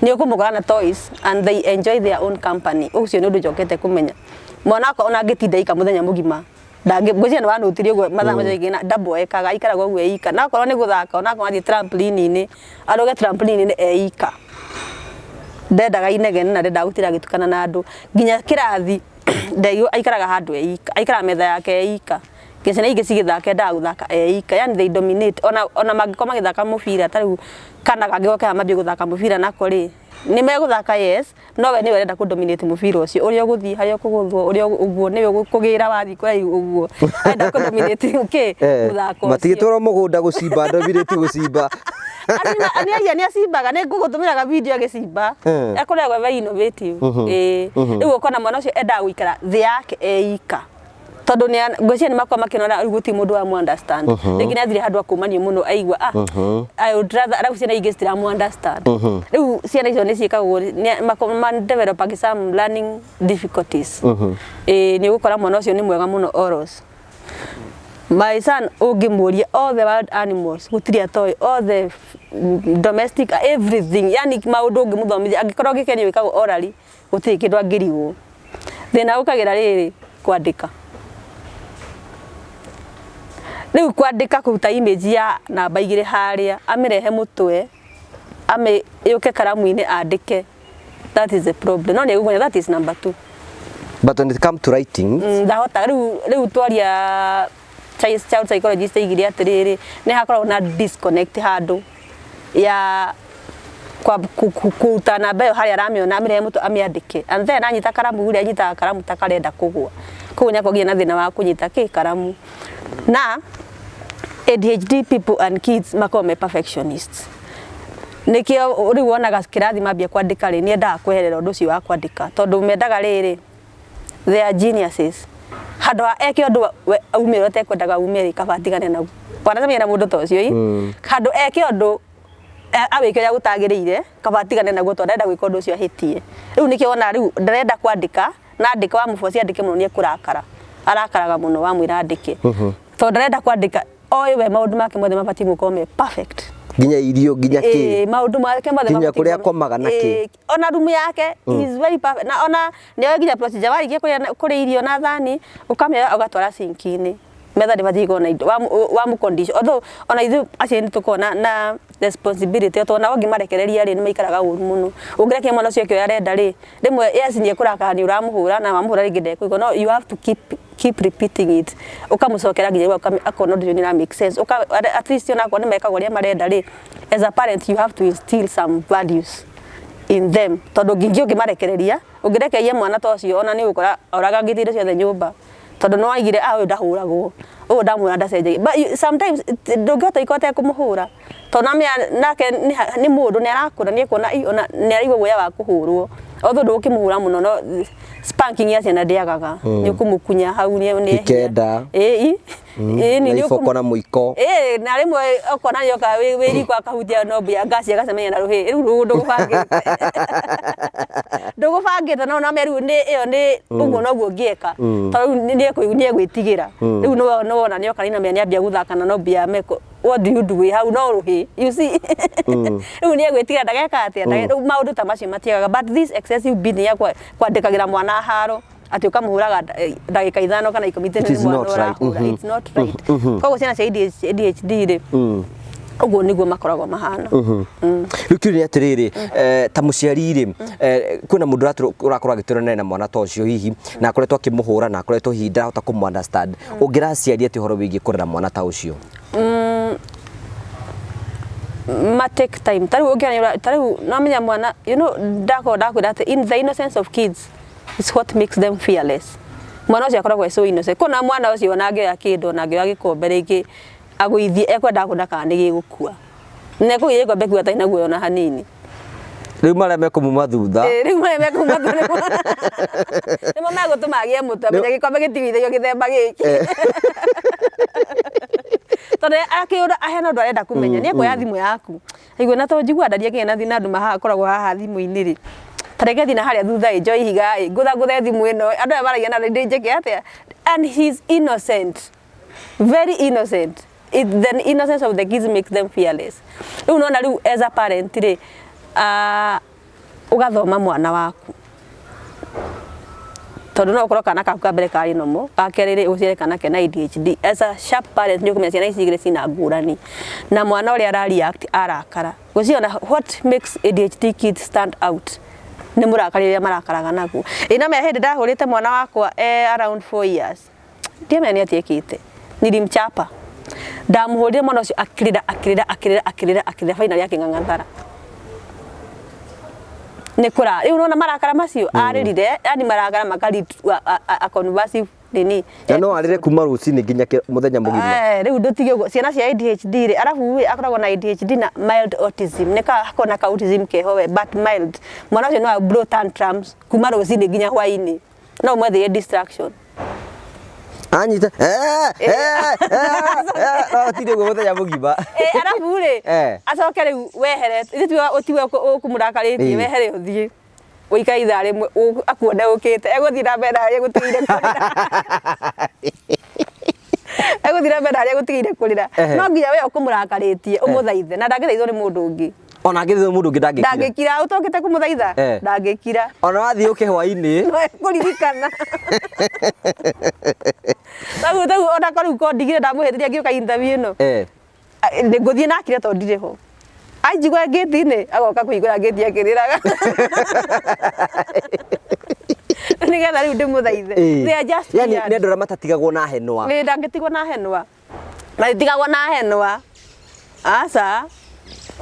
Nĩ ũkũmũkora na toys and they enjoy their own company. Ũcio nĩ ũndũ njokete kũmenya. Mwana wakwa ona angĩtinda ika mũthenya mũgima, ndangĩ, ngwĩciria nĩ wanũtirie ũguo mathaa macio ingĩ na ndamboekaga, aikaraga ũguo eika. Na akorwo nĩ gũthaka, ona akorwo athiĩ trampoline-inĩ, arũge trampoline-inĩ eika. Ndendaga inegene na ndendaga gũtinda agĩtukana na andũ. Nginya kĩrathi nderirwo aikaraga handũ eika, aikaraga metha yake eika. Nginya ciana ingĩ cigĩthaka endaga gũthaka eika, yani they dominate. Ona mangĩkorwo magĩthaka mũbira ta rĩu kana kangĩ goke haha mambie gũthaka mũbira nako rĩ, nĩ megũthaka yes, no we nĩwe ũrenda kũ dominate mũbira ũcio, ũrĩa ũgũthiĩ, harĩa ũkũgũthwo, ũrĩa ũguo nĩwe ũkũgĩra wathiĩ kũraihu ũguo. Arenda kũ dominate kĩ mũthako ũcio. Matigĩtwarwo mũgũnda gũcimba, dominate gũcimba. Nĩ nĩ acimbaga, nĩ ngũgũtũmĩra video agĩcimba. Akoragwo very innovative. Ĩĩ. Rĩu ũkona mwana ũcio endaga gũikara thĩ yake eika. Tondũ nĩ ngwĩciria nĩ makoragwo makĩona rĩu gũtirĩ mũndũ wa mu understand. Rĩngĩ nĩ athire handũ akũmanio mũno aigua ah, I would rather, arabu ciana ingĩ citiramu understand. Rĩu ciana icio nĩ ciĩkaga ũguo, ma develop some learning difficulties. Ĩĩ nĩ ũgũkora mwana ũcio nĩ mwega mũno oros. My son ũngĩmũria all the wild animals gũtirĩ atoĩ, all the domestic everything, yani maũndũ ũngĩmũthomithia angĩkorwo gĩkenio wĩkagwo orally gũtirĩ kĩndũ angĩrigwo. Thĩna ũkagĩra rĩrĩ kwandĩka. Rĩu kwandĩka kũruta image ya namba igĩrĩ harĩa amĩrehe mũtwe ame yũke karamu-inĩ andĩke, that is the problem. No nĩ egũkũmenya that is number 2. But when it come to writing, ndahota rĩu twaria child psychologist aigire atĩrĩrĩ, nĩ hakoragwo na disconnect handũ ya kũruta namba ĩyo harĩa aramĩona amĩrehe mũtwe amĩandĩke, and then anyita karamu rĩ, anyitaga karamu ta karenda kũgũa, koguo nĩ akoragwo na thĩna wa kũnyita kĩ karamu. Na ADHD people and kids makoragwo me perfectionists, nĩkĩo rĩu wonaga kĩrathi mambia kwandĩka rĩ, nĩendaga kweherera ũndũ ũcio wa kwandĩka, tondũ mendaga rĩrĩ, they are geniuses. Handũ ha eke ũndũ aume ũrĩa ũtekwendaga ume rĩ, kaba atigane naguo. Wanacemania na mũndũ ta ũcio ĩ, handũ eke ũndũ awĩke ũrĩa gũtagĩrĩire, kaba atigane naguo tondũ ndarenda gwĩka ũndũ ũcio ahĩtie. Rĩu nĩkĩo wonaga rĩu ndarenda kwandĩka, na andĩka wamũboci andĩke mũno nĩ ekũrakara, arakaraga mũno wamwĩra andĩke, tondũ ndarenda kwandĩka, oĩ we maũndũ make mothe mabatiĩ gũkorwo me perfect. Nginya irio, nginya kĩ, maũndũ make mothe nginya kũrĩa akomaga na kĩ. Ona rumu yake is very perfect, na ona nĩoĩ nginya procedure, warĩkia kũrĩa irio na thani ũkamĩoya ũgatwara sinki-inĩ, metha ndĩbatiĩ gũkorwo na indo wa condition, although ona ithuĩ aciari nĩ tũkoragwo na responsibility, tondũ nao ũngĩmarekereria rĩ, nĩ maikaraga ũru mũno. Ũngĩrekia mwana ũcio eke ũrĩa arenda rĩ, rĩmwe yes nĩ ekũrakara nĩ ũramũhũra, na wamũhũra rĩngĩ ndekũigua, no you have to keep repeating it, ũkamũcokera nginya rĩrĩa akona ũndũ ũcio nĩ ũra make sense. At least ona akorwo nĩ mekaga ũrĩa marenda rĩ, as a parent you have to instill some values in them, tondũ ningĩ ũngĩmarekereria, ũngĩrekereria mwana ta ũcio, ona nĩ ũgũkora oragangĩte indo ciothe nyũmba, tondũ nĩ waigire ah ũyũ ndahũragwo, ũyũ ndamwĩra ndacenjagia. But sometimes ndũngĩhota gũikara ũtekũmũhũra, tondũ namenya nake nĩ mũndũ nĩ arakũra, nĩ ekuona ona nĩ araigua guoya wa kũhũrwo, although ndũgũkĩmũhũra mũno, no spanking ya ciana ndĩagaga, nĩ ũkũmũkunya hau nĩ Ikenda. Ĩĩ, ĩĩ, na iboko na mũiko. Ĩĩ, na rĩmwe ũkona nĩoka wĩ riko akahutia knob ya ngaci agacemania na rũhĩ, rĩu ndũgũbangĩte, ndũgũbangĩte, no name rĩu nĩ ĩyo nĩ ũguo noguo ũngĩeka, tondũ rĩu nĩ egwĩtigĩra. Rĩu nĩwona nĩoka nĩnamenya nĩambia gũthaka na knob ya meko, what do you do wĩ hau no rũhĩ, you see, rĩu nĩ egwĩtigĩra ndageka atĩa, rĩu maũndũ ta macio matiagaga. But this excessive beating ya kwandĩkagĩra mwana haro atĩ ũkamũhũraga ndagĩka 5 kana 10 tene nĩ mwana ũrahũra, it's not right. Koguo ciana cia ADHD rĩ, ũguo nĩguo makoragwo mahana. Rĩu kĩũria nĩ atĩrĩrĩ, ta mũciari rĩ, kwĩna mũndũ ũrakorwo agĩtũrana na mwana ta ũcio hihi, na akoretwo akĩmũhũra, na akoretwo hihi ndarahota kũmũ understand, ũngĩra aciari atĩ ũhoro wĩgiĩ kũrera mwana ta ũcio? Ma take time. Ta rĩu ũngĩona ta rĩu no menya mwana, you know, ndakorwo ndakwĩra atĩ in the innocence of kids is what makes them fearless. Mwana ũcio akoragwo e so innocent, kũna mwana ũcio ona angĩoya kĩndũ, ona angĩoya gĩkombe rĩngĩ agũithie, ekwendaga kuona kana nĩ gĩgũkua, na ekũgĩa gĩkombe kĩu atarĩ na guoya ona hanini. Rĩu marĩa mekũmuma thutha. Rĩu marĩa mekuma thutha nĩmo megũtũma agĩe mũtwe, amenya gĩkombe gĩtigũithagio gĩthemba gĩkĩ, tondũ akĩũra ahena ũndũ arenda kũmenya, nĩ ekuoya thimũ yaku aigue na to njigua ndaria kĩgĩa na thĩna andũ makoragwo haha thimũ-inĩ rĩ, ta reke thiĩ na harĩa thutha ĩ njoe ihiga ĩ ngũthangũthe thimũ ĩno, andũ aya maragia na ndĩ njĩke atĩa. And he's innocent, very innocent. The innocence of the kids makes them fearless. Rĩu nona rĩu as a parent rĩ, Ũgathoma mwana waku, tondũ no ũkorwo kana kaku ka mbere karĩ normal, ga kerĩ rĩ, ũciare kana kena ADHD. As a sharp parent, nĩ ũkũmenya ciana ici igĩrĩ cina ngũrani na mwana ũrĩa ara react arakara gũciona. What makes ADHD kids stand out nĩ mũrakari ũrĩa marakaraga naguo. Ĩ no menya hĩndĩ ndahũrĩte mwana wakwa around 4 years, ndiamenya nĩ atĩa ekĩte, nilimchapa, ndamũhũrire, mwana ũcio akĩrĩra, akĩrĩra, akĩrĩra, akĩrĩra, akĩrĩra, finally akĩng'ang'athara nĩ kũra. Rĩu nona marakara macio arĩrire, yani marakara makari a convulsive nini. Na no arĩre kuma rũcinĩ nginya mũthenya mũgima. Rĩu ndũtige ũguo ciana cia ADHD rĩ, arabu rĩ, akoragwo na ADHD na mild autism, nĩ ka na ka autism keho we, but mild. Mwana ũcio no a blow tantrums kuma rũcinĩ nginya hwainĩ, no ũmwethere distraction. Anyita no tinde ũguo mũthenya mũgima. Arabu rĩ, acoke rĩu wehere, ithuĩ tiwe ũtiwe ũkũmũrakarĩtie. Wehere ũthiĩ ũikare ithaa rĩmwe, akuone ũkĩte, egũthiĩ na mbere na harĩa egũtigĩire kũrĩra, egũthiĩ na mbere na harĩa egũtigĩire kũrĩra. No nginya we ũkũmũrakarĩtie ũmũthaithe, na ndangĩthaithwo nĩ mũndũ ũngĩ. Ona angĩthithwo mũndũ ũngĩ, ndangĩkira. Ndangĩkira ũtokĩte kũmũthaitha. Ndangĩkira. Ona wathiĩ ũke hwainĩ. No ekũririkana tau ona ko rĩu ko ndigire ndamũhĩtĩria ngĩũka interview ĩno. Ngũthiĩ na akire tondũ ndirĩ ho, anjigua ngĩti-inĩ agoka kũhingũra ngĩti akĩrĩraga nĩgetha rĩu ndĩmũthaithe. They are just Yani weird. nĩ andũ arĩa matatigagwo na henwa. Ĩ, ndangĩtigwo na henwa, matitigagwo na henwa, aca,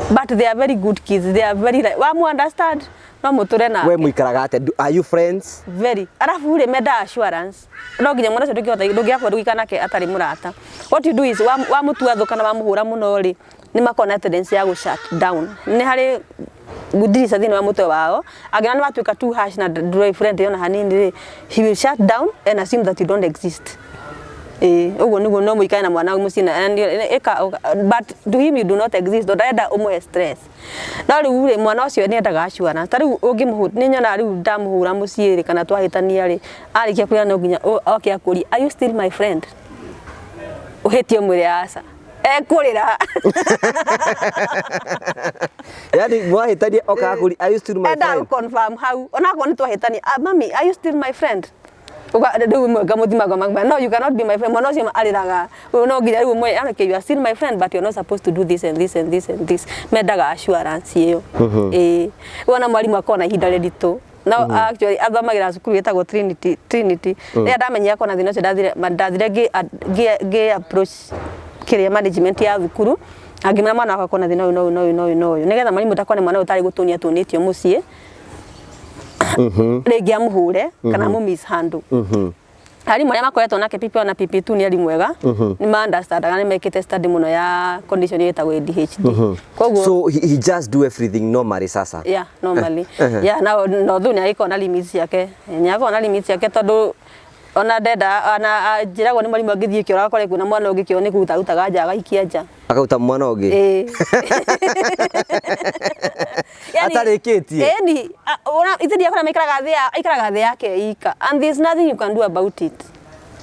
but they are very good kids. They are very like, wamu understand, no mũtũre nake. We mũikaraga atĩa? Are you friends? Very. Arabu rĩ, mendaga assurance. No nginya mwana ũcio ndũngĩhota, ndũngĩafford gũikara nake atarĩ mũrata. What you do is wamũtua thũ kana wamũhũra mũno rĩ, nĩ makoragwo na tendency ya gũ shut down. Nĩ harĩ ndirica thĩinĩ wa mũtwe wao, angĩona nĩ watuĩka too harsh na ndũrĩ friendly ona hanini rĩ, he will shut down and assume that you don't exist. Ĩĩ, ũguo nĩguo no mũikare na mwana mũciĩ na and ĩka, but to him you do not exist, tondũ ndarenda ũmũhe stress. No rĩu rĩ, mwana ũcio nĩ endaga assurance. Ta rĩu ũngĩmũhũ, nĩ nyonaga rĩu ndamũhũra mũciĩ rĩ, kana twahĩtania rĩ, arĩkia kũrĩra no nginya oke akũrie, "Are you still my friend?" Ũhĩtie, ũmwĩre aca, ekũrĩra. Yani mwahĩtania okaga kũri, "Are you still my Endaga friend?" Confirm hau onakorwo nĩ twahĩtania, "Ah, mami, are you still my friend?" Rĩu ĩmwe ngamũthima ngamaga, "No, you cannot be my friend." Mwana ũcio arĩraga. Rĩu no nginya rĩu ũmwe, "Okay, you are still my friend, but you are not supposed to do this and this and this and this." Mendaga assurance ĩyo. Ĩĩ, wona mwarimũ akorwo na ihinda rĩritũ, no actually athomagĩra cukuru ĩtagwo Trinity. Rĩrĩa ndamenyire akorwo na thĩna ũcio, ndathire ngĩ approach kĩrĩa management ya thukuru, angĩmera mwana wakwa akorwo na thĩna ũyũ na ũyũ na ũyũ na ũyũ na ũyũ, nĩgetha mwarimũ ndakone mwana ũyũ ũtarĩ gũtũnia tũnĩtio mũciĩ rĩngĩ amũhũre kana amũ mishandle. Arimũ arĩa makoretwo nake PP1 na PP2 nĩ arimũ ega, nĩ ma understandaga, nĩ mekĩte study mũno ya condition ĩyo ĩtagwo ADHD. Koguo So he just do everything normally sasa? Yeah, normally, yeah. Na no thu nĩ agĩkorwo na limits ciake, nĩ akorwo na limits ciake, tondũ ona ndenda ona njĩragwo nĩ mwarimũ angĩthiĩ kĩoro akore kwĩna mwana ũngĩ kĩoro, nĩ kũruta arutaga nja, agaikia nja. Akauta mwana ũngĩ? Ĩĩ. Yani, Atarĩkĩtie? Ĩni, ithe kũrĩa maikaraga thĩ aikaraga thĩ yake ika, and there's nothing you can do about it.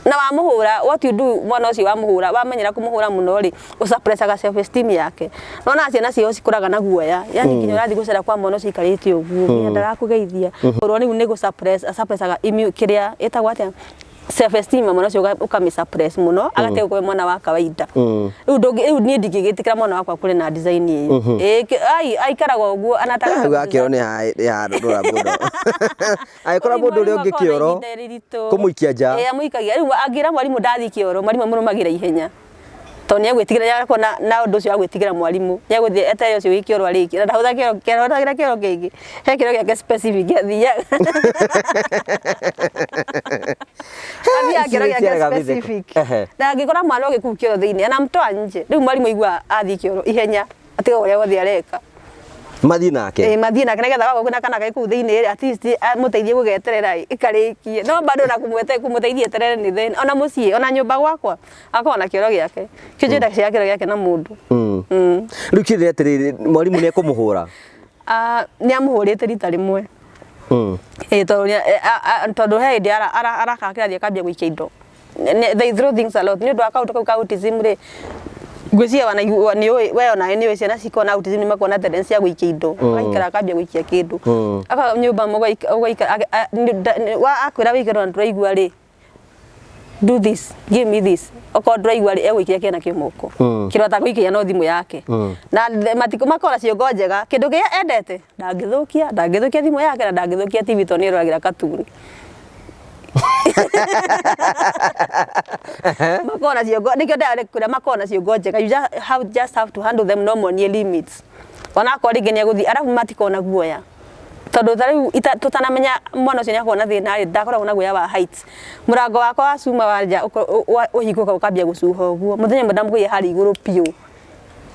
Na wamũhũra, what you do, mwana ũcio wamũhũra, wamenyera kũmũhũra mũno rĩ, ũsuppressaga self esteem yake. Nona ciana ciao cikũraga na guoya, yani nginya ũrathiĩ gũcera kwa mwana ũcio aikarĩte ũguo, nginya ndarakũgeithia. Ũrwo rĩu nĩ gũ suppressaga kĩrĩa ĩtagwo atĩa, self esteem ya mwana ũcio, ũkamĩ suppress mũno, agatiga gũkorwo mwana wa kawaida. Rĩu ndũngĩ, rĩu niĩ ndingĩgĩtĩkĩra mwana wakwa kũrĩ na design ĩyo. Ĩĩ, ai aikaraga ũguo anataka. Hau gakĩoro nĩ handũra mũno, agĩkora mũndũ ũrĩa ũngĩ kĩoro kũmũikia nja. Ĩĩ, amũikagia. Rĩu angĩra mwarimũ ndathiĩ kĩoro, mwarimũ amũrũmagĩra ihenya, tondũ nĩ egwĩtigĩra, nĩ na na ũndũ ũcio wa gwĩtigĩra mwarimũ, nĩ egũthiĩ eterere ũcio wĩ kĩoro arĩkie, na ndahũthagĩra kĩoro, ndahũthagĩra kĩoro kĩngĩ, he kĩoro gĩake specific athiaga, athiaga kĩoro Ici gĩake ciarega mĩtheko. specific. Na angĩkora mwana ũngĩ kũu kĩoro thĩinĩ, anamtoa nje. Rĩu mwarimũ aigua athiĩ kĩoro ihenya, atiga ũrĩa wothe areka. Mathiĩ nake. Ĩĩ, mathiĩ nake nĩgetha wakorwo kwĩna kana karĩ kũu thĩinĩ, at least amũteithie gũgeterera ĩkarĩkie. No bado na kũmũteithia eterere nĩ thĩna. Ona mũciĩ, ona nyũmba gwakwa akoragwo na kĩoro gĩake kĩo njenda cia kĩoro gĩake na mũndũ. Rĩu kĩrĩa atĩrĩrĩ, mwarimũ nĩ ekũmũhũra? Ah, nĩ amũhũrĩte rita rĩmwe. Ĩĩ, tondũ tondũ he hĩndĩ arakaga kĩrathi akambia gũikia indo. They throw things a lot nĩ ũndũ wa kaũndũ kau ka autism rĩ. Ngwĩciria wanaigua nĩ ũĩ we onawe nĩ ũĩ ciana cikoragwo na autism nĩ makoragwo na tendency ya gũikia indo, agaikara akambia gũikia kĩndũ, aka nyũmba ũgaikara akwĩra wĩke na ndũraigua rĩ, do this, give me this, okorwo ndũraigua rĩ, egũikia kĩana kĩo moko, kĩrĩa atagũikia no thimũ yake. Na matikũ makoragwo na ciongo njega, kĩndũ kĩrĩa endete ndangĩthũkia, ndangĩthũkia thimũ yake na ndangĩthũkia TV tondũ nĩ eroragĩra katuni. Makoragwo na ciongo, nĩkĩo ndĩrakwĩra makoragwo na ciongo njega, you just have to handle them, no monie limits, onakorwo rĩngĩ nĩ egũthiĩ, arabu matikoragwo na guoya, tondũ ta rĩu tũtanamenya mwana ũcio nĩ akoragwo na thĩna rĩ, ndakoragwo na guoya wa heights. Mũrango wakwa wa cuma wa nja ũhingũka ũkambia gũcuha ũguo, mũthenya ũmwe ndamũkũire harĩa igũrũ biũ,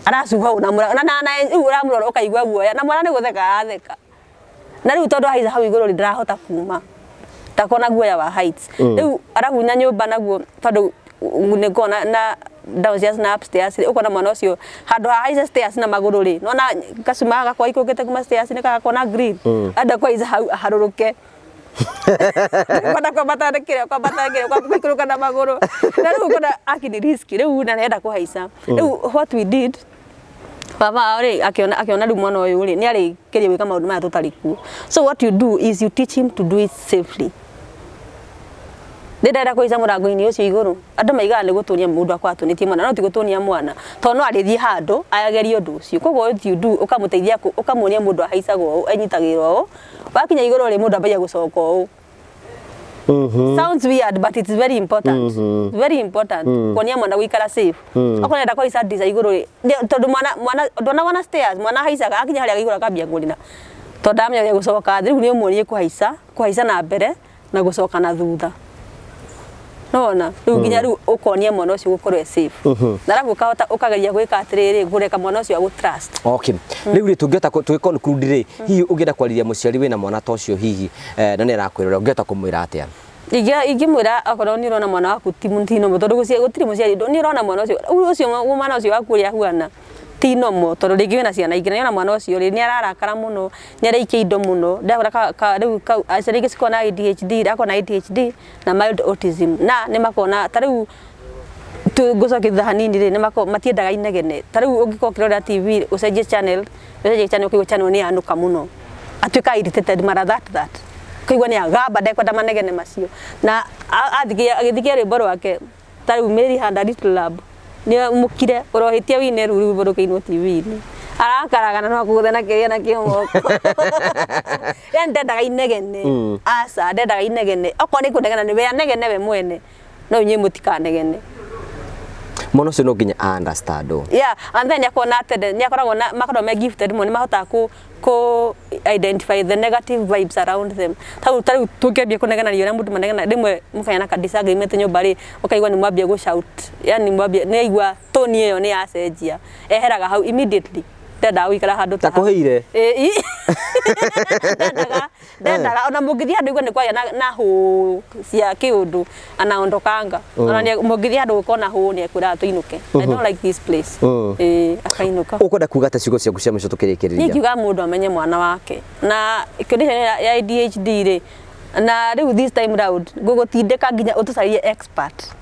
aracuha ũũ na mũrango na rĩu ũramũrora ũkaigua guoya, na mwana nĩ gũtheka aratheka. Na rĩu tondũ ahaica hau igũrũ rĩ, ndarahota kuma, ndakona guoya wa heights. Rĩu arabu na nyũmba naguo, tondũ nĩ ngoragwo na downstairs na upstairs rĩ, ũkona mwana ũcio handũ ha haice stairs na magũrũ rĩ, nona gacuma gagakorwo ikũrũkĩte kuma stairs nĩ kagakorwo na grill, enda kũhaica hau aharũrũke, kwenda kwambata nĩ kĩrĩa, kwambata kĩrĩa, gũikũrũka na magũrũ, na rĩu ũkona aki nĩ risk rĩu, na nĩenda kũhaica. Rĩu what we did, baba wao rĩ akĩona rĩu mwana ũyũ rĩ nĩ arĩkĩria gwĩka maũndũ maya tũtarĩ kuo. So what you do is you teach him to do it safely. Nĩ ndenda kũhaica mũrango-inĩ ũcio igũrũ, andũ maigaga nĩ gũtũnia mũndũ akorwo atũnĩtie mwana, no ti gũtũnia mwana, tondũ no arĩthiĩ handũ agerie ũndũ ũcio. Koguo what you do, ũkamũteithia, ũkamuonia mũndũ ahaicaga ũũ, anyitagĩrĩra ũũ, wakinya igũrũ rĩ, mũndũ ambagia gũcoka ũũ. Sounds weird, but it's very important, very important kuonia mwana gũikara safe. Okorwo nenda kũhaica ndirica igũrũ rĩ, tondũ mwana ndona na stairs, mwana ahaicaga akinya harĩa igũrũ akambia kũrĩra tondũ ndaramenya ũrĩa gũcoka thĩ. Rĩu nĩ ũmuonie kũhaica na mbere na gũcoka na thutha, nona rĩu nginya rĩu ũkonia mwana ũcio gũkorwo e safe, na arabu ũkahota ũkageria gwĩka atĩrĩrĩ, kũreka mwana ũcio agũ trust. Okay, rĩu rĩ, tũngĩhota tũgĩ conclude rĩ, hihi ũngĩenda kwarĩria mũciari wĩna mwana ta ũcio hihi na nĩ arakwĩrora, ũngĩhota kũmwĩra atĩa? Ingĩmwĩra okorwo nĩ ũrona mwana waku ti normal, tondũ gũtirĩ mũciari nĩ ũrona mwana ũcio ũcio mwana ũcio waku ũrĩa ahuana ti normal, tondũ rĩngĩ wĩna ciana ingĩ na nĩona mwana ũcio rĩ nĩ ararakara mũno, nĩ araikia indo mũno, ndakora rĩu ciana ingĩ cikoragwo na ADHD, akorwo na ADHD na mild autism, na nĩ makoragwo na ta rĩu ngũcokia thutha hanini rĩ, nĩ makoragwo matiendaga inegene. Ta rĩu ũngĩkorwo ũkĩrora TV, ũcenjie channel, ũcenjie channel, ũkaigua channel nĩ yanũka mũno, atuĩka irritated mara that ũkaigua nĩ agamba, ndekwenda manegene macio. Na agĩthikia rwĩmbo rwake ta rĩu Mary Had a Little Lamb, nĩ mũkire ũrohĩtia wine rĩu rwĩmbo rũkĩinwo TV-inĩ, arakaraga na no akũgũthe na kĩrĩa na kĩo moko, yani ndendaga inegene. Aca, ndendaga inegene. Okorwo nĩ kũnegena, nĩ we anegene we mwene, no inyuĩ mũtikanegene. Mwana ũcio no nginya a understand ũũ. Yeah, and then nĩakoragwo na nĩakoragwo na makoragwo me gifted mũno, nĩ mahotaga ku identify the negative vibes around them. Ta rĩu tũngĩambia kũnegenania ũrĩa mũndũ manegena, rĩmwe mũkagĩa na ka disagreement nyũmba rĩ, ũkaigua nĩ mwambia gũ shout, yani mwambia nĩ aigua tone ĩyo nĩ yacenjia, eheraga hau immediately, ndendaga gũikara handũ ta hau. Takũhĩire? Ĩ, ndendaga ona mũngĩthiĩ handũ igua nĩ kwagĩa na hũ cia kĩũndũ, anaondokanga. Ona mũngĩthiĩ handũ gũkorwo na hũ, nĩ ekwĩraga tũinũke, "I don't like this place." Ĩ, akainũka. Ũkwenda kuga atĩa, ciugo ciaku cia mũico Niĩ tũkĩrĩkĩrĩria? Ngiuga mũndũ amenye mwana wake na condition ya ADHD rĩ, na rĩu this time round ngũgũtindĩka nginya ũtũcarie expert,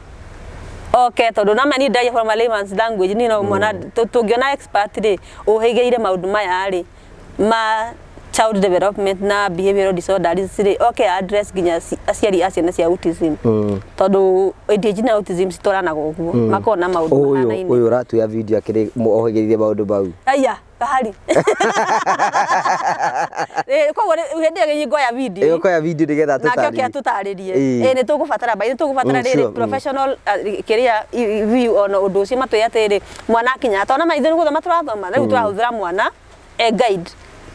okay, tondũ nama niĩ ndaria from a layman's language, niĩ no mwana tũngĩona expert rĩ ũhĩgĩrĩire maũndũ maya rĩ ma child development na behavioral disorders rĩ, okay, address nginya aciari a ciana cia autism, tondũ ADHD na autism citwaranaga ũguo, makoragwo na maũndũ Ũyũ mahanaine. Ũyũ ũratuya video akĩrĩ ohĩgĩrĩire maũndũ mau. Aya kahari. Koguo hĩndĩ ĩyo ngoya video. Ĩyo koya video nĩgetha nake oke atũtarĩrie. Atũtarĩrie. Ĩĩ. Ĩ, nĩ tũgũbatara nĩ tũgũbatara rĩrĩ professional kĩrĩa view on ũndũ ũcio, matwĩre atĩrĩ mwana akinya, tondũ na maitho nĩ gũthoma tũrathoma rĩu, tũrahũthĩra mwana e guide.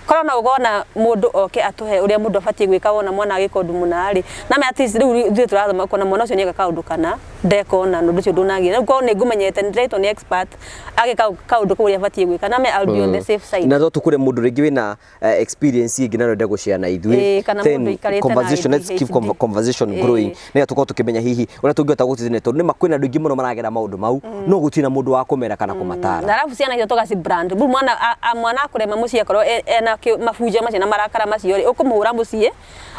Korwo no ũgona mũndũ oke atũhe ũrĩa mũndũ abatiĩ gwĩka wona mwana agĩka ũndũ mũna rĩ, na me at least rĩu ithuĩ tũrathoma, ũkona mwana ũcio nĩeka kaũndũ kana ndekona na ũndũ ũcio ndũnagĩra, rĩu korwo nĩ ngũmenyete nĩ ndĩretwo nĩ expert agĩka kaũndũ kau ũrĩa abatiĩ gwĩka, na me I'll be on the safe side. Na no tũkure mũndũ rĩngĩ wĩna experience ĩngĩ na no ende gũshare na ithuĩ. Ĩĩ, kana Then mũndũ ũikarĩte na conversation, let's keep ADHD. Conversation Ĩĩ. growing nĩgetha tũkorwo tũkĩmenya hihi ũrĩa tũngĩhota gũteithania, tondũ nĩma kwĩna andũ aingĩ mũno maragera maũndũ mau, no gũtirĩ na mũndũ wa kũmera kana kũmatara. Na arabu ciana icio tũgaci brand rĩu mwana mwana akũrema mũciĩ, akorwo ena mabunjo macio na marakara macio rĩ, ũkũmũhũra mũciĩ,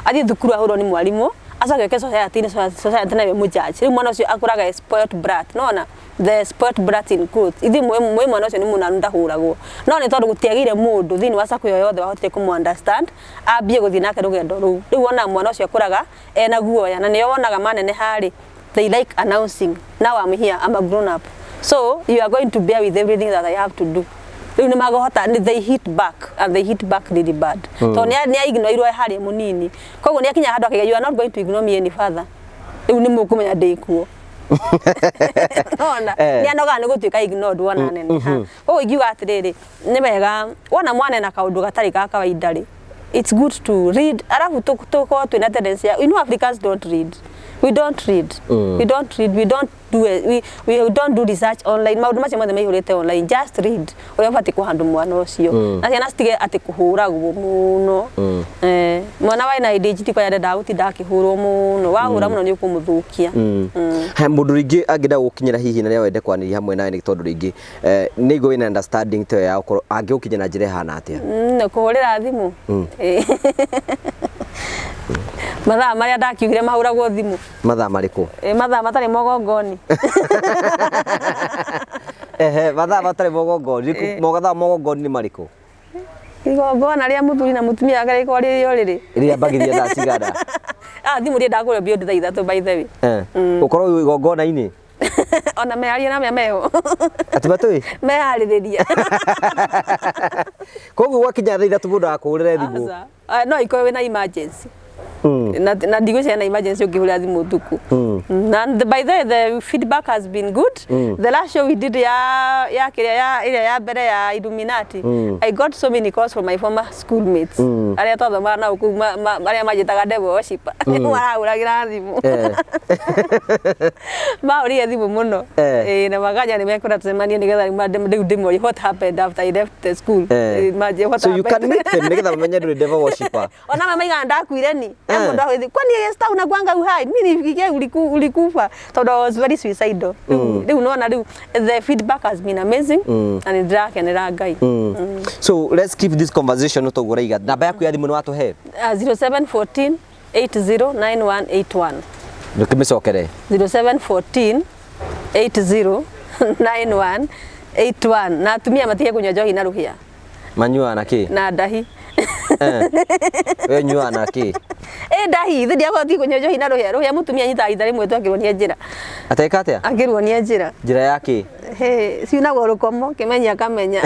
athiĩ thukuru ahũrwo nĩ mwarimũ, Acoke oke society-inĩ, society nayo ĩmũ judge. Rĩu mwana ũcio akũraga e spoilt brat, nona the spoilt brat in quotes. Ithuĩ mwĩ mwana ũcio nĩ mũnanu, ndahũragwo, no nĩ tondũ gũtiagĩire mũndũ thĩinĩ wa circle ĩyo yothe wahotire kũmũ understand, ambie gũthiĩ nake rũgendo rũu. Rĩu wonaga mwana ũcio akũraga ena guoya, na nĩo wonaga maneneha rĩ, they like announcing, "Now I'm here, I'm a grown up, so you are going to bear with everything that I have to do." Rĩu nĩ magohota they hit back, and they hit back really bad, tondũ nĩ aignoirwo harĩ mũnini. Koguo nĩ akinya handũ akaiga, "You are not going to ignore me any further. Rĩu nĩ mũkũmenya ndĩ kuo." Nona nĩ anogaga nĩ gũtuĩka ignored wona neneha. Koguo ingiuga atĩrĩrĩ, nĩ wega wona mwana ena kaũndũ gatarĩ ga kawaida rĩ, it's good to read. Alafu tukorwo twĩna tendency ya, you know, Africans don't read. We don't read. We don't read. We don't do it. We don't do research online. Maũndũ macio mothe maihũrĩte online. Just read ũrĩa ũbatiĩ kũhandũ mwana ũcio, na ciana citige atĩ kũhũragwo mũno. Mwana wa na ADHD kwa ndendaga gũtinda akĩhũrwo mũno. Wahũra mũno nĩ ũkũmũthũkia. He mũndũ rĩngĩ angĩenda gũkinyĩra hihi na rĩrĩa wende kwanĩria hamwe nawe, nĩ tondũ rĩngĩ nĩ igũ wĩna understanding ta ĩyo ya gũkorwo angĩgũkinya na njĩra ĩhana atĩa? Kũhũrĩra thimũ. Mathaa marĩa ndakiugire mahũragwo thimũ. Mathaa marĩkũ? Mathaa matarĩ mogongoni. Ehe, mathaa matarĩ mogongoni? Mathaa mogongoni nĩ marĩkũ? Igongona rĩa mũthuri na mũtumia wake rĩkorwo rĩrĩ o rĩrĩ. Rĩambagĩrĩria thaa cigana? Ah, thimũ ndiendaga kũrĩa beyond thaa 3, by the way. Ũkorwo wĩ igongona-inĩ? Ona mearia na mea meho. Atĩ matũĩ? Meharĩrĩria. Koguo gwakinya thaa 3 mũndũ akũhũrĩre thimũ? Aca. Ah, no ikorwo wĩna emergency, na ndigwĩciria na emergency ũngĩhũrĩra thimũ ũtukũ. Na by the way, the feedback has been good. The last show we did ya kĩrĩa ya ĩrĩa ya mbere ya Illuminati, I got so many calls from my former schoolmates arĩa twathomaga nao kũu, arĩa manjĩtaga devil worshipper, marahũragĩra thimũ. Mahũrire thimũ mũno. Ĩĩ, na makanja nĩ mekwenda tũcemanie nĩgetha rĩu ndĩmorie what happened after I left the school. Ĩĩ, manjĩre what So you can happened. meet them nĩgetha mamenye ndũrĩ devil worshipper. Ona mama igana ndakuire ni mũndũ ahũthĩ, kwani Esther unakuanga uhai? Mimi nifikia ulikufa, tondũ I was very suicidal. Rĩu nona rĩu the feedback has been amazing, na nĩ ndĩrakenera Ngai. So let's keep this conversation toguo ũraiga. Namba yaku ya thimũ nĩ watũhe? 0714 809181. Ndũkĩmĩcokere. 0714 809181. Na atumia matige kũnyua njohi na rũhĩa. Manyuaga na kĩ? Na ndahi. We nyuaga na kĩ? Ĩ, ndahi ithe ndiahoti kũnyua njohi na rũhĩa. Rũhĩa mũtumia anyitaga itha rĩmwe tu akĩruonia njĩra. Ateka atĩa? Akĩruonia njĩra. Njĩra ya kĩ? Hĩ, ciunagwo rũkomo, kĩmenya akamenya.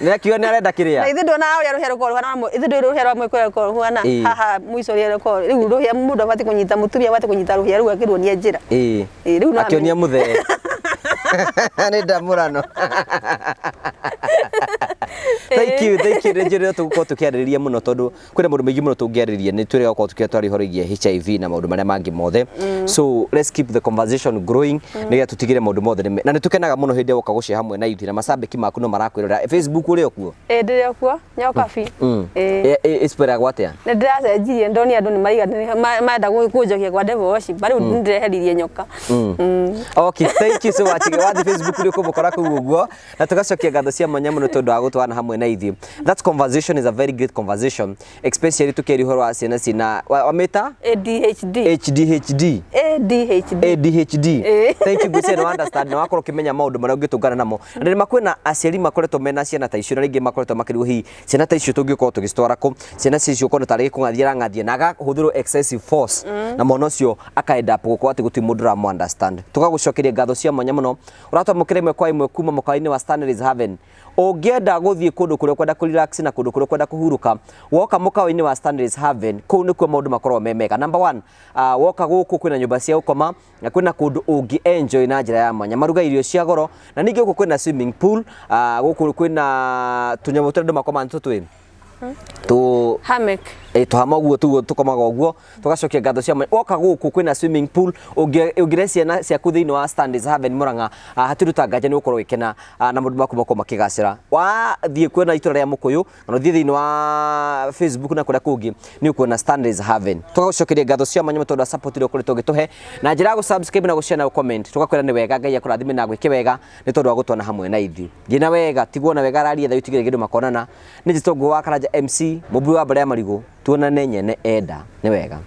Nĩ akiuga nĩ arenda Na kĩrĩa. ithe ndona ũrĩa rũhĩa rũkorwo rũhana, ithe ndũĩ rũhĩa rwa mwĩkũrĩa rũkorwo rũhana haha mũico ũrĩa rũkorwo rĩu. Rũhĩa mũndũ abatiĩ kũnyita, mũtumia abatiĩ kũnyita rũhĩa rũu akĩruonia njĩra. Ĩĩ, rĩu no Akĩonia mũthee nĩ ndamũrano. Thank you, thank you. Nĩ njũrĩ tũgũkorwo tũkĩarĩrĩria mũno tondũ kwĩna maũndũ maingĩ mũno tũngĩarĩrĩria. Nĩ twĩrĩga gũkorwo tũkĩatwaria ũhoro wĩgiĩ HIV na maũndũ marĩa mangĩ mothe. So let's keep the conversation growing nĩgetha tũtigĩre maũndũ mothe na nĩ tũkenaga mũno hĩndĩ ĩrĩa woka gũshare hamwe na ithuĩ, na macambĩki maku no marakwĩrora Facebook. Ũrĩ o kuo? Ĩĩ, ndĩrĩ o kuo, Nyokabi. Ĩĩ. Ĩsperago atĩa? Nĩ ndĩracenjirie, ndonire andũ nĩ maiga marenda kũnjokia kwa devil worship, rĩu nĩ ndĩreheririe nyoka. Okay, thank you so much. Wathi Facebook nĩ ũkũmũkora kũu ũguo, na tũgacokia ngatho cia mwanya mũno tondũ wa gũtwarana hamwe na ithuĩ. That conversation is a very great conversation, especially tũkĩaria ũhoro wa ciana ciĩna wamĩta? ADHD. HDHD. ADHD. ADHD. Ĩĩ. Thank you. Ngwĩciria nĩ understand na wakorwo ũkĩmenya maũndũ marĩa ũngĩtũngana namo. Na nĩ kwĩna aciari makoretwo mena ciana ta icio, na rĩngĩ makoretwo makĩrigwo hihi ciana ta icio tũngĩkorwo tũgĩcitwara kũ, ciana icio ũkona tarĩ kũng'athia arang'athia na agahũthĩrwo excessive force, na mwana ũcio aka end up gũkorwo atĩ gũtirĩ mũndũ ũramũ understand. Tũgagũcokeria ngatho cia mwanya mũno. Ũratwamũkĩra ĩmwe kwa ĩmwe kuma mũkawa-inĩ wa Stanley's Haven. Ũngĩenda gũthiĩ kũndũ kũrĩa ũkwenda kũ relax na kũndũ kũrĩa ũkwenda kũhurũka, woka mũkawa-inĩ wa Stanley's Haven, kũu nĩkuo maũndũ makoragwo me mega. Number one, woka gũkũ kwĩna nyũmba cia gũkoma na kwĩna kũndũ ũngĩ enjoy na njĩra ya mwanya, maruga irio cia goro, na ningĩ gũkũ kwĩna swimming pool. Gũkũ kwĩna tũnyamũ tũrĩa andũ makomaga nĩtũ twĩ tũ Hammock. Ĩ, tũhama ũguo tuguo tũkomaga ũguo. Tũgacokia ngatho cia mwanya. Woka gũkũ kwĩna swimming pool. Ũngĩre ciana ciaku thĩinĩ wa Stanley's Haven Murang'a, hatirĩ ũtanganja nĩ ũgũkorwo ũgĩkena, na maũndũ maku makorwo makĩgacĩra. Wathiĩ kuona itũra rĩa Mũkũyũ kana ũthiĩ thĩinĩ wa Facebook na kũrĩa kũngĩ, nĩ ũkuona Stanley's Haven. Tũgagũcokeria ngatho cia mwanya mũno tondũ wa support ĩrĩa ũkoretwo ũgĩtũhe na njĩra ya gũ-subscribe na gũ-share na gũ-comment. Tũgakwĩra nĩ wega, Ngai akũrathime na agwĩke wega nĩ tondũ wa gũtwana hamwe na ithuĩ. Thiĩ na wega, tigwo na wega, araria thayũ, tigĩrĩre kĩndũ makonana. Nĩ njĩtwo Ngũgĩ wa Karanja MC, mũmbui wa mbere ya marigũ. Tuonane nyene enda. Nĩ wega.